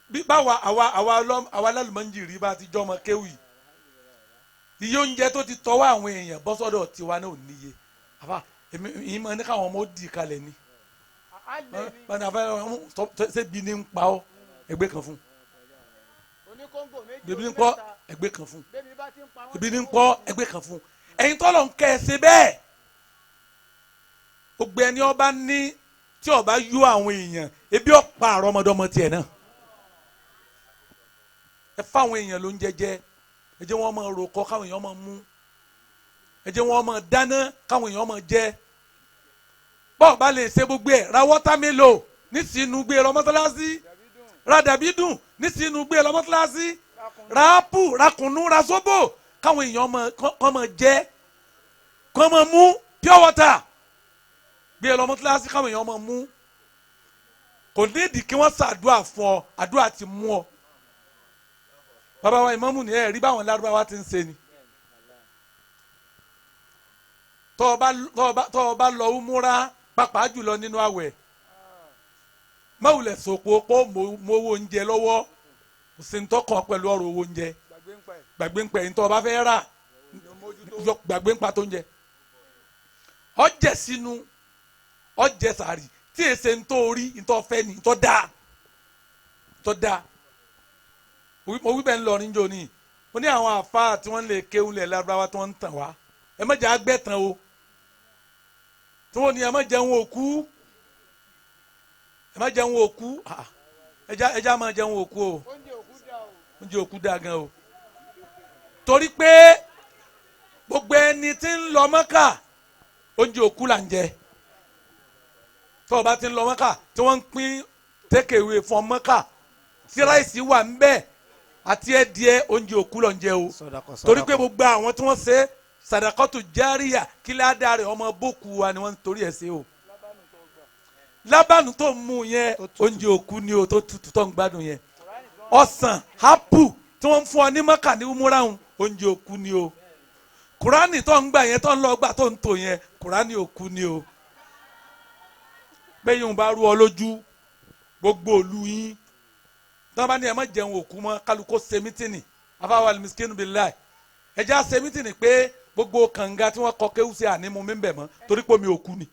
bí báwa àwa àwa àwa lálùmọ́njìrì bá ti jọmọ kéwì iye oúnjẹ tó ti tọwọ́ àwọn èèyàn bọ́ sọ́dọ̀ tiwa náà ò níye àbá èmi ìyín máa ní káwọn ọmọ ó dì kalẹ̀ ni báni afẹ́ ṣé bí ní ń pa ọ́ ẹgbẹ́ kan fún bí ní ń pọ́ ẹgbẹ́ kan fún bí ní ń pọ́ ẹgbẹ́ kan fún ẹ̀yin tọ́lọ̀ ń kẹ́ ẹ ṣe bẹ́ẹ̀ gbogbo ẹni ọba ní tí ọba yó àwọn èèyàn ebi ọ̀pá àrọ́mọdọ́mọ tiẹ̀ náà ẹ fáwọn èèyàn ló ń jẹjẹ ẹ jẹ́ wọ́n máa roko káwọn èèyàn máa mú ẹ jẹ́ wọ́n máa dáná káwọn èèyàn máa jẹ bọ́ọ̀ bá lè ṣe gbogbo ẹ̀ ra wọ́támélò nísìnú gbé lọ mọ́sálásí ra dàbídùn nísìnú gbé lọ mọ́sálásí ra ápù ra kùnú ra sóbò káwọn èèyàn kọ́ máa jẹ kọ́ máa mú pure water gbé lọ mọ́sálásí káwọn èèyàn máa mú kò nídìí kí wọ́n ṣàdúrà fún ọ àdúrà ti mú ọ. Bàbá wa ìmámù ni ẹ rí báwọn lárúbáwá ti ń ṣe ni tọ́ ọ bá lọ múra pàápàá jùlọ nínú àwẹ̀ mọ̀wùlẹ̀ sòpò pọ̀ mọ́wó oúnjẹ lọ́wọ́ kò sí ní tọkàn pẹ̀lú ọ̀rọ̀ owó oúnjẹ gbàgbé ń pẹ̀ ní tọ́ ọ bá fẹ́ rà gbàgbé ń pa tó ń jẹ ọjẹ sínú ọjẹ sàárì tí èsè ń tó orí ń tó fẹ́ ni ń tó dáa ń tó dáa mo wí bẹ́ẹ̀ ń lọ níjó ni mo ní àwọn àfáà tí wọ́n lè kéwú lẹ̀ lárúbáwá tí wọ́n ń tàn wá ẹ má jẹ́ àgbẹ̀tàn o tí wọ́n ní ẹ má jẹun òkú ẹ má jẹun òkú ẹ já má jẹun òkú o oúnjẹ òkú dáa gan o torí pé gbogbo ẹni tí ń lọ Mọ́kà oúnjẹ òkú là ń jẹ tí wọ́n bá ti ń lọ Mọ́kà tí wọ́n ń pín tékèwé fún Mọ́kà tí ráìsì wà ń bẹ́ẹ̀ àti ẹdìẹ oúnjẹ òkú ló ń jẹ o torí pé gbogbo àwọn tí wọ́n ṣe sàdàkọ́tù járíyà kí ládàá rẹ̀ ọmọ bókù wa ni wọ́n ń torí ẹ̀ ṣe o lábàánú tó ń mú yẹn oúnjẹ òkú ni o tó tutù tó ń gbádùn yẹn ọsàn ápù tí wọ́n ń fún ọ ní Mọ́kà ní múráhùn oúnjẹ òkú ni o kùránì tó ń gbà yẹn tó ń lọ gbà tó ń tò yẹn kùránì òkú ni o bẹ́ẹ̀ yóò bá rú ọ lójú gbogbo òlu yín tí wọ́n bá ní ẹ má jẹun òkú mọ́ kálukó ṣe mítìnì afáwọn alimisikinu billahi ẹ já ṣe mítìnì pé gbogbo kànga tí wọ́n kọ kéwú sí ànímú mi ń bẹ̀ mọ́ torí pé omi òkú ni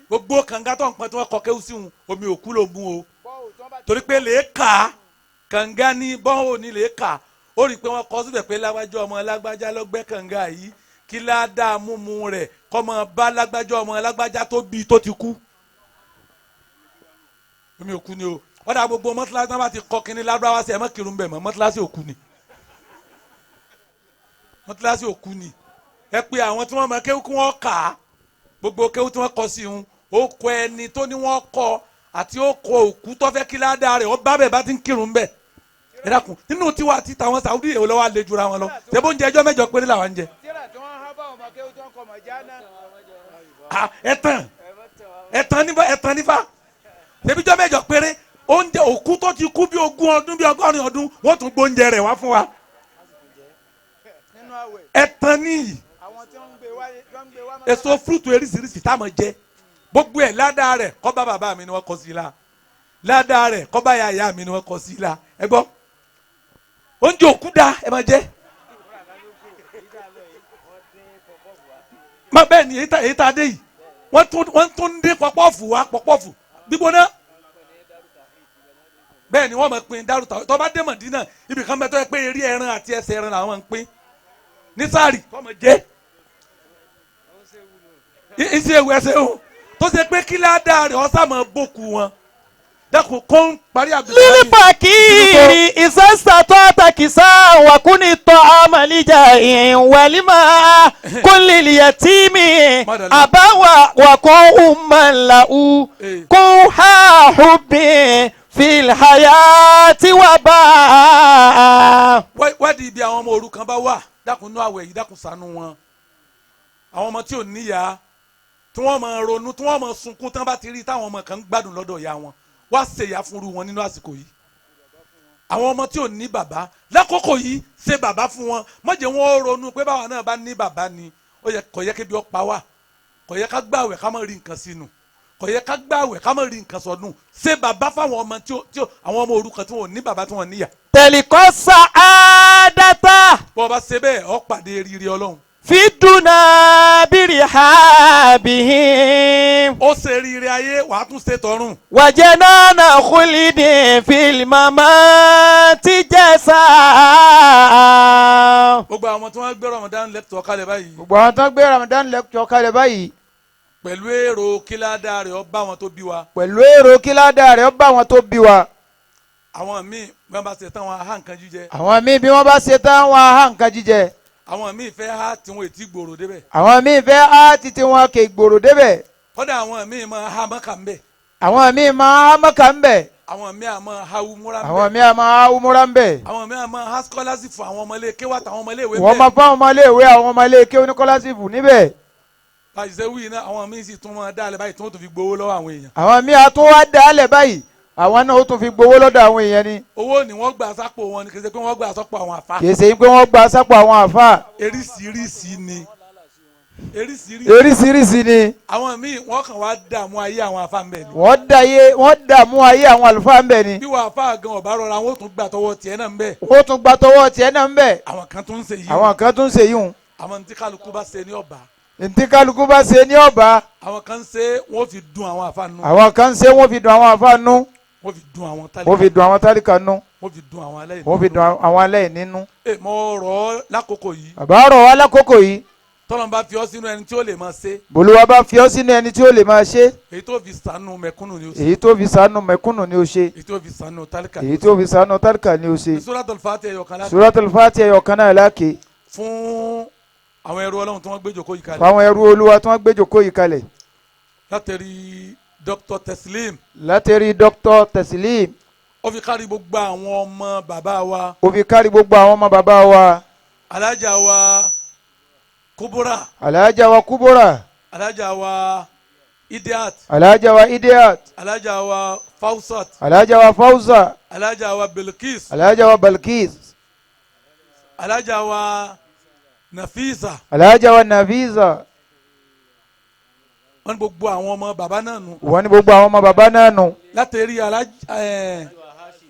gbogbo kànga tó ń pọn tí wọ́n kọ kéwú sí wọn omi òkú ló mú o torí pé lè kà á kànga ní bọ́ọ̀ ní lè kà á ó rí i pé wọ́n kọ síbẹ̀ pé lágbájá ọmọ lágbájá ló gbẹ́ kànga yìí kí ládàá múmu rẹ̀ kọ́ mọ bá lágbájá ọmọ lágbájá tó bí tó ti kú. Omi òkú ni o. Wọ́n dà gbogbo mọ́tíláṣí náà bá ti kọ́ kínní lárúbáwá sí ẹ má kírun bẹ̀ mọ́, mọ́tíláṣí òkú ni. Mọ́tíláṣí òkú ni. Ẹ pé àwọn tí wọ́n mọ kéwú kí wọ́n kà á. Gbogbo kéwú tí wọ́n kọ sí un, ó kọ ẹni tó ní wọ́n kọ àti ó kọ òkú tó fẹ́ kí ládàá rẹ̀ ó bá bẹ̀ bá ti ń kírun bẹ̀. Ẹ dákun nínú tiwa àti tàwọn Saudi èwo lọ́wọ́ àlejò ra wọn lọ. Ṣé bó ń jẹ ẹjọ́ mẹ́jọ péré làwọn ń jẹ? Ẹ̀tàn ẹ̀tàn nífa ẹ̀tàn nífa ṣebíjọ́ mẹ́jọ péré oúnjẹ òkú tó ti kú bí 20 ọdún bí 80 ọdún wọ́n tún gbóúnjẹ rẹ̀ wá fún wa. Ẹ̀tàn níyì èso fúrúùtù eríṣiríṣi tá a máa jẹ gbogbo ẹ̀ ládàá rẹ̀ kọ́ bá bàbá mi ni wọ́n kọ́ sí la ládàá rẹ̀ kọ́ bá yàyà mi ni wọ́n kọ́ sí la ẹ gbọ́ oúnjẹ òkú da ẹ máa jẹ. Má bẹ́ẹ̀ ni èyí tá a dé yìí wọ́n tún dín pọ̀pọ́ọ̀fù wá pọ̀pọ́ọ̀fù gbígbóná bẹ́ẹ̀ ni wọ́n máa pín dárúta tó bá dé Mọ̀dínà ibì kan bẹ́ẹ̀ tó yẹ pé eré ẹran àti ẹsẹ̀ ẹran làwọn ń pín ní sáàrì tó máa jẹ́ iṣẹ́ ewu ẹsẹ̀ o tó ṣe pé kí ládàá rẹ̀ ọ̀sà máa bókù wọn dákun kó ń parí àbíkú. Lílífàkìrì ìsẹ́sàtọ́ àtàkìsá wàkúni tọ́ àmàlíjà ìwàlímà kúnlìlìyàtìmí àbáwà wàkún ùmàlàú kún ha hùbì fìlhàyà tí wà bá. Wádìí ibi àwọn ọmọ òrukàn bá wà dákun nú àwẹ̀ yìí dákun ṣàánú wọn àwọn ọmọ tí ò níyà tí wọ́n máa ronú tí wọ́n máa sunkún tí wọ́n bá ti rí táwọn ọmọ kan ń gbádùn lọ́dọ̀ ìyá wọn wá ṣèyà fúnru wọn nínú àsìkò yìí àwọn ọmọ tí ò ní bàbá lákòókò yìí ṣe bàbá fún wọn má jẹ́ wọn ronú pé báwa náà bá ní bàbá ni ó yẹ kò yẹ kébi ó pa wá kò yẹ ká gbààwẹ̀ ká má rí nǹkan sínú kò yẹ ká gbààwẹ̀ ká má rí nǹkan sọdún ṣe bàbá fáwọn ọmọ tí àwọn ọmọ òrukàn tí wọn ò ní bàbá tí wọn níyà. Tẹ̀líkọ́ sàádátà. Bọ́ ọ bá ṣe bẹ́ẹ̀ ọ pàdé rírì Ọlọ́run. Fiduna biri habihim. Ó ṣe rírì ayé wàá tún ṣe tọ̀run. Wàjẹ́nánà kúlídì fílímàmá ti jẹ́ sáà. Gbogbo àwọn tí wọ́n gbé Ramadan lecture kalẹ̀ báyìí. Gbogbo àwọn tí wọ́n gbé Ramadan lecture kalẹ̀ báyìí. Pẹ̀lú èrò kíládà rẹ̀ ó bá wọn tó bí wa. Pẹ̀lú èrò kíládà rẹ̀ ó bá wọn tó bí wa. Àwọn míì bí wọ́n bá ṣe tán wọn á há nǹkan jíjẹ. Àwọn míì bí wọ́n bá ṣe tán wọn á há nǹkan jíjẹ. Àwọn míì fẹ́ há tiwọn ètí gbòòrò débẹ̀. Àwọn míì fẹ́ há títí wọn kè gbòòrò débẹ̀. Kódà àwọn míì máa há mọ́kà ń bẹ̀. Àwọn míì máa há mọ́kà ń bẹ̀. Àwọn míì á máa há umura ń bẹ̀. Àwọn míì á máa há umura ń bẹ̀. Àwọn míì á máa há scholarship fún àwọn ọmọlé kéwà àtàwọn ọmọlé ìwé bẹ́ẹ̀. Wọ́n máa fáwọn ọmọlé ìwé àwọn ọmọlé kéwà ní scholarship níbẹ̀. Báyìí ṣe wí náà àwọn míì sì tún máa dálẹ̀ báyìí tí wọ́n tún fi gbowó lọ́wọ́ àwọn èèyàn. Àwọn míì á tún wá dálẹ̀ báyìí àwọn náà ó tún fi gbowó lọ́dọ̀ àwọn èèyàn ni. Owó ni wọ́n gbà sápò wọn ni kì í ṣe pé wọ́n gbà sápò àwọn àfa. Kì í ṣe pé wọ́n gbà sápò àwọn àfa. Eríṣiríṣi ni. Eríṣiríṣi. Eríṣiríṣi ni. Àwọn míì wọ́n kàn wá dààmú ayé àwọn àfa ń bẹ̀ ni. Wọ́n dààmú ayé àwọn àlùfáà ń bẹ̀ ni. Bí wọ́n àfa gan ọ̀bá rọra wọ́n tún gbà tọwọ́ tiẹ̀ náà ń bẹ̀. Wọ́n tún gbà tọwọ́ tiẹ̀ náà ń bẹ̀. Àwọn kan tún ń ṣe yìí. Àwọn kan tún ń ṣe yìí. Àwọn tí kálukú bá ṣe ní ọ̀bà. Ntí kálukú bá ṣe ní ọ̀bà. Àwọn kan ń ṣe wọ́n fi dùn àwọn àfa nù. Àwọn kan ń ṣe wọ́n fi dùn àwọn àfa nù. Wọ́n fi dùn àwọn tálíkà. Wọ́n fi dùn àwọn tálíkà nù. Wọ́n fi dùn àwọn aláìní. Wọ́n fi dùn àwọn aláìní nù. Ẹ mọ rọ̀ ọ́ lákòókò yìí. Bàbá rọ̀ wá lákòókò yìí. Tọ́lọ́n bá fi ọ́ sínú ẹni tí ó lè máa ṣe. Bòlúwa bá fi ọ́ sínú ẹni tí ó lè máa ṣe. Èyí tó fi ṣàánú mẹ̀kúnnù ni ó ṣe. Èyí tó fi ṣàánú mẹ̀kúnnù ni ó ṣe. Èyí tó fi ṣàánú tálíkà. Èyí tó fi ṣàánú tálíkà ni ó ṣe. Suratul Fatiha ẹyọ kan láàkè. Suratul Fatiha ẹyọ kan náà láàkè. Fún àwọn ẹrú Ọlọ́run tí wọ́n gbé jókòó yìí kalẹ̀. Fáwọn ẹrú Olúwa tí wọ́n gbé jókòó yìí kalẹ̀. Látẹ̀rí Dr. Teslim. Látẹ̀rí Dr. Teslim. Ó fi kárí gbogbo àwọn ọmọ bàbá wa. Ó fi kárí gbogbo àwọn ọmọ bàbá wa. Alájà wa Kubura. Alájà wa Kubura. Alájà wa Idiat. Alájà wa Idiat. Alájà wa Fausat. Alájà wa Fausa. Alájà wa Bilkis. Alájà wa Balkis. Alájà wa Nafisa. Alájà wa Nafisa. Wọ́n ní gbogbo àwọn ọmọ bàbá náà nù. Wọ́n ní gbogbo àwọn ọmọ bàbá náà nù. Látẹ̀rí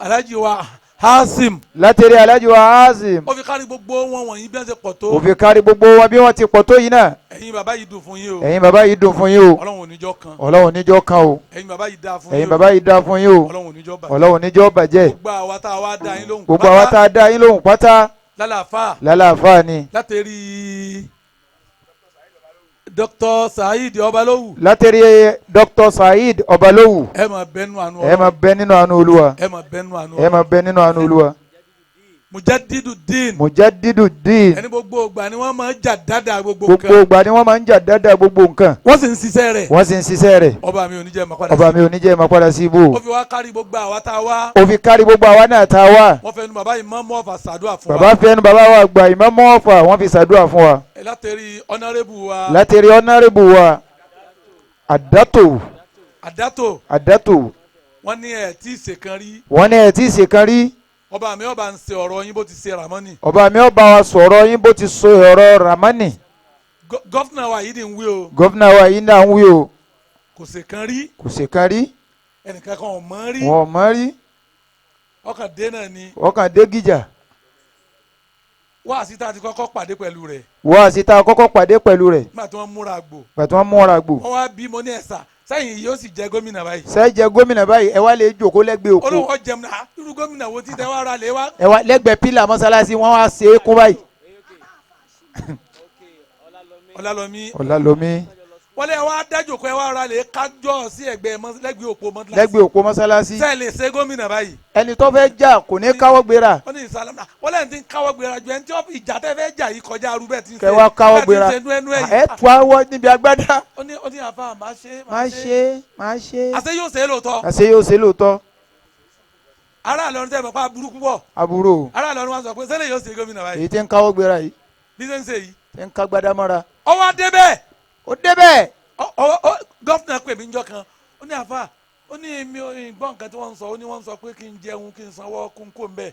alájì wa Hasim. Látẹ̀rí alájì wa Hasim. Ó fi kárí gbogbo wọn wọ̀nyí bí wọ́n ti pọ̀ tó. Ó fi kárí gbogbo wọn bí wọ́n ti pọ̀ tó yìí náà. Ẹ̀yin bàbá yìí dùn fún yín o. Ẹ̀yin bàbá yìí dùn fún yín o. Ọlọ́run ò ní jọ́ kan. Ọlọ́run ò ní jọ́ kan o. Ẹ̀yin bàbá yìí dáa fún yín o. Ẹ̀yin bàbá yìí dáa fún yín o. Ọlọ́run ò ní jọ́ bàjẹ́. Ọlọ́run ò ní jọ́ bàjẹ́. Gbogbo àwa tá a wá dá yín lóhùn. Gbogbo àwa tá a dá yín lóhùn pátá. Lálàáfà. Lálàáfà ni. Látẹ̀rí Dr. Saheed Ọbalówù. Látẹ̀rí Dr. Saheed Ọbalówù. Ẹ máa bẹ nínú àánú Ọlọ́run. Ẹ máa bẹ nínú àánú Olúwa. Ẹ máa bẹ nínú àánú Ọlọ́run. Ẹ máa bẹ nínú àánú Olúwa. Mujadidu Din. Mujadidu Din. Ẹni gbogbo ìgbà ni wọ́n máa ń jà dáadáa gbogbo nǹkan. Gbogbo ìgbà ni wọ́n máa ń jà dáadáa gbogbo nǹkan. Wọ́n sì ń ṣiṣẹ́ rẹ̀. Wọ́n sì ń ṣiṣẹ́ rẹ̀. Ọba mi ò ní jẹ́ máa padà sí. Ọba mi ò ní jẹ́ máa padà sí ibò. Ó fi wá kárí gbogbo àwa tá a wá. Ó fi kárí gbogbo àwa náà tá a wá. Wọ́n fẹnu bàbá Ìmáàmù Ọ̀fà ṣàdúrà fún wa. Bàbá fẹnu bàbá wa gba Ìmáàmù Ọ̀fà wọ́n fi ṣàdúrà fún wa. Látẹ̀rí ọ̀nàrẹ́bù wa. Látẹ̀rí ọ̀nàrẹ́bù wa. Àdátò. Àdátò. Àdátò. Wọ́n ní ẹ̀ tí ì ṣèkan rí. Wọ́n ní ẹ̀ tí ì ṣèkan rí. Ọba mi ọba ń ṣe ọ̀rọ̀ yín bó ti ṣe Ramani. Ọba mi ọba wa sọ̀rọ̀ yín bó ti ṣe ọ̀rọ̀ Ramani. Gọ́fìnà wa yìí ni ń wí o. Gọ́fìnà wa yìí náà ń wí o. Kò ṣe kan rí. Kò ṣe kan rí. Ẹnìkan kan ò mọ̀ rí. Wọn ò mọ̀ rí. Ọkàn dé náà ni. Ọkàn dé gíjà. Wáàsí tá a ti kọ́kọ́ pàdé pẹ̀lú rẹ̀. Wáàsí tá a kọ́kọ́ pàdé pẹ̀lú rẹ̀. Nígbà tí wọ́n múra àgbò. Nígbà tí wọ́n múra àgbò. Wọ́n wá bí mo ní ẹ̀sà sẹ́yìn yóò sì jẹ gómìnà báyìí. Sẹ́yìn jẹ gómìnà báyìí ẹ wá lè jókòó lẹ́gbẹ̀ẹ́ òkú. Olóhùn ọ̀jẹ̀m náà irú gómìnà wo ti tẹ wá ra lé wá. Ẹ wá lẹ́gbẹ̀ẹ́ pílà mọ́sálásí wọ́n wá ṣe é kún báyìí. Ọlálọ́mí. Ọlálọ́mí. Wọ́n lé wá dájòkó ẹ wá ra lè kájọ́ sí ẹgbẹ́ lẹ́gbẹ̀ẹ́ òpó mọ́sálásí. Lẹ́gbẹ̀ẹ́ òpó mọ́sálásí. Sẹ́yìn lè ṣe gómìnà báyìí. Ẹni tó fẹ́ jà kò ní káwọ́ gbéra. Ó ní ìsàlámà wọ́n lẹ́yìn tí ń káwọ́ gbéra ju ẹni tí ìjà tẹ́ fẹ́ jà yìí kọjá arú bẹ́ẹ̀ ti ń ṣe. Kẹ wá káwọ́ gbéra ẹ tu awọ níbi agbádá. Ó ní àfa máa ṣe máa ṣe máa ṣe. Àṣé yóò ṣe é lóòótọ́. Àṣé yóò ṣe é lóòótọ́. Ará Ìlọrin tẹ́ mọ̀ pé aburú púpọ̀. Aburú. Ará Ìlọrin wa sọ pé sẹ́lẹ̀ yóò ṣe gómìnà báyìí. Èyí tí ń káwọ́ gbéra yìí. Bí ṣe ń ṣe yìí. Tí ń kágbádá mọ́ra. Ọwọ́ adé bẹ́ẹ̀. Ó débẹ̀. Gọ́fìnà pè mí njọ́ kan ó ní àfa ó ní mi ò gbọ́ nǹkan tí wọ́n ń sọ ó ní wọ́n ń sọ pé kí n jẹun kí n sanwó kún kó n bẹ́ẹ̀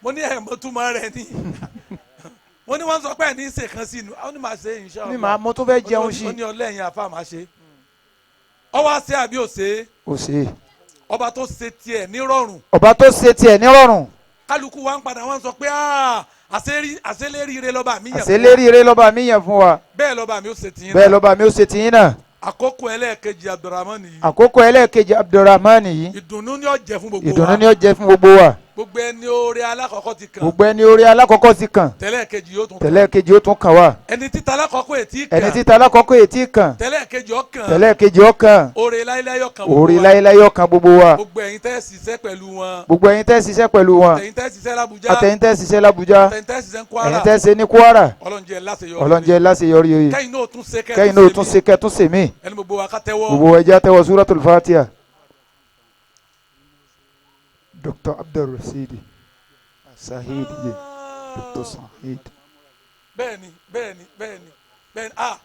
mo ní ẹ̀ mọ́túmọ̀ rẹ̀ ni mo ní wọ́n sọ pé ẹ̀ ní í ṣe kan sí inú ó ní màá ṣe insha Allah ní màá mo tún fẹ́ jẹun sí ó ní ọlẹ́yìn àfa màá ṣe ọwọ́ àṣẹ àbí òṣè ó ṣe ọba tó ṣe tiẹ̀ nírọ̀rùn ọba tó ṣe tiẹ̀ nírọ̀rùn kálukú wa ń padà wọ́n sọ pé àṣeléríire lọ́ba mi yàn fún wa àṣeléríire lọ́ba mi yàn fún wa bẹ́ẹ̀ lọ́ba mi ó ṣe tiyín náà bẹ́ẹ̀ lọ́ba mi ó ṣe tiyín náà. Àkókò ẹlẹ́ẹ̀kejì Abdulrahman yìí. Àkókò ẹlẹ́ẹ̀kejì Abdulrahman yìí. Ìdùnnú ni ó jẹ́ fún gbogbo wa. Ìdùnnú ni ó jẹ́ fún gbogbo wa. Gbogbo ẹni oore alákọ̀ọ́kọ́ ti kàn. Gbogbo ẹni oore alákọ̀ọ́kọ́ ti kàn. Tẹ́lẹ̀kejì yóò tún kàn. Tẹ́lẹ̀kejì yóò tún kàn wá. Ẹni títa alákọ̀ọ́kọ́ ètí kàn. Ẹni títa alákọ̀ọ́kọ́ ètí kàn. Tẹ́lẹ̀kejì ó kàn. Tẹ́lẹ̀kejì ó kàn. Oore láíláí ó kàn gbogbo wa. Oore láíláí ó kàn gbogbo wa. Gbogbo ẹ̀yin tẹ́ ṣiṣẹ́ pẹ̀lú wọn. Gbogbo ẹ̀yin tẹ́ ṣiṣẹ́ pẹ̀lú wọn. Àtẹ̀yin tẹ́ ṣiṣẹ́ l'Abuja. Àtẹ̀yin tẹ́ ṣiṣẹ́ l'Abuja. Àtẹ̀yin tẹ́ ṣiṣẹ́ ní Kwara. Ẹ̀yin tẹ́ ṣe ní Kwara. Ọlọ́run jẹ́ láṣeyọrí. Ọlọ́run jẹ́ láṣeyọrí. Kẹ́yìn náà tún ṣe kẹ́yìn náà tún ṣe kẹ́ tún ṣe mí. Ẹni gbogbo wa ká tẹ́wọ́. Gbogbo ẹja tẹ́wọ́ Suratul Fatiha. Dr. Abdulrasheed Saheed ye Dr. Saheed. Bẹ́ẹ̀ni bẹ́ẹ̀ni bẹ́ẹ̀ni bẹ́ẹ̀ni ah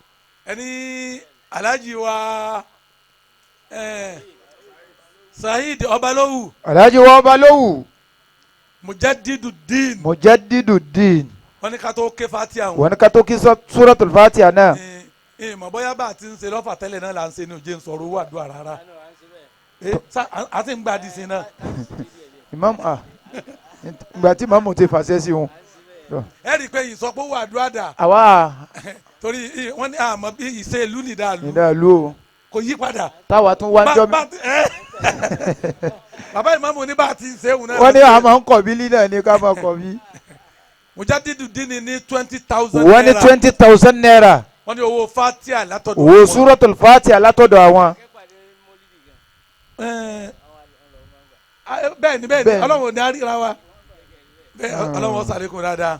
ẹni Alhaji wa Saheed Ọbalówù. Alhaji wa Ọbalówù. Mujadidu Din. Mujadidu Din. Wọ́n ní ká tó ké Fatiha. Wọ́n ní ká tó ké Suratul Fatiha náà. Ìmọ̀ bóyá bá a ti ń ṣe lọ́fà tẹ́lẹ̀ náà là ń ṣe ní òjé ń sọ̀rọ̀ owó àdúrà rárá. A ti ń gba àdìsí náà. Imam ah ìgbà tí mamu ti fàṣẹ sí wọn. Ẹ rí i pé ìsọpọ̀ wà àdúrà dà. Àwa. Torí wọ́n ní àmọ́ bí ìṣe ìlú nìdàlú. Nìdàlú o. Kò yí padà. Táwa tún wá ń jọ́ mi. Bàbá ìmáàmù ní bá a ti ń ṣe òun náà. Wọ́n ní àmọ́ ń kọ̀ bí lílẹ̀ ní ká máa kọ̀ bí. Mujadidu Dini ní 20,000 naira. Wọ́n ní 20,000 naira. Wọ́n ní owó Fatiha látọ̀dọ̀. Owó Suratul Fatiha látọ̀dọ̀ àwọn. Bẹ́ẹ̀ni bẹ́ẹ̀ni Ọlọ́run ò ní àríra wa bẹ́ẹ̀ Ọlọ́run ó sàlékún dáadáa.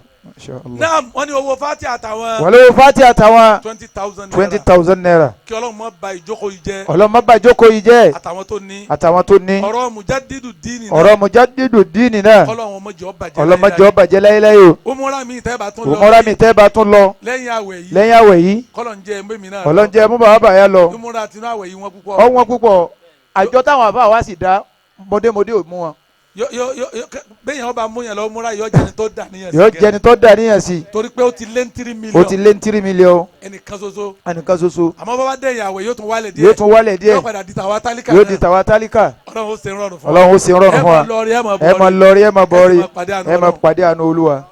Naam wọ́n ní owó Fatiha àtàwọn. Wọ́n lówó Fatiha àtàwọn. 20,000 naira. 20,000 naira. Kí Ọlọ́run má bà ìjókòó yìí jẹ́. Ọlọ́run má bà ìjókòó yìí jẹ́. Àtàwọn tó ní. Àtàwọn tó ní. Ọ̀rọ̀ Mujadidu Dini náà. Ọ̀rọ̀ Mujadidu Dini náà. Ọlọ́run má jẹ́ ó bàjẹ́ láéláé. Ọlọ́run má jẹ́ ó bàjẹ́ láéláé o. Umura mi tẹ́ bá tún lọ. Umura mi tẹ́ bá tún lọ. Lẹ́yìn àwẹ̀ yìí. Lẹ́yìn àwẹ̀ yìí. Kọ́lọ̀ ń jẹ́ mẹ́mi náà. Ọlọ́run jẹ́ mú bàbá bàyà lọ. Umura tinú àwẹ̀ yìí wọ́n púpọ̀. Ọ̀wọ́n púpọ̀. Àjọ táwọn àbá wa sì dá mọdémọdé ò mú wọn. Bẹ́ẹ̀ yẹn ọba mú yẹn lọ múra yọ jẹni tó dà níyàn sí. Yọ jẹni tó dà níyàn sí. Torí pé ó ti lé ní 3 million. Ó ti lé ní 3 million. Ẹnìkan ṣoṣo. Ẹnìkan ṣoṣo. Àmọ́ bàbá dẹ̀yìn àwẹ̀ yóò tún wálẹ̀ díẹ̀. Yóò tún wálẹ̀ díẹ̀. Yóò padà di tàwa tálíkà. Yóò di tàwa tálíkà. Ọlọ́run ó ṣe rọrùn fún wa. Ọlọ́run ó ṣe rọrùn fún wa. Ẹ máa lọ rí ẹ máa bọ̀ ẹ máa lọ rí ẹ máa bọ̀ rí ẹ máa ẹ máa pàdé àánú Olúwa.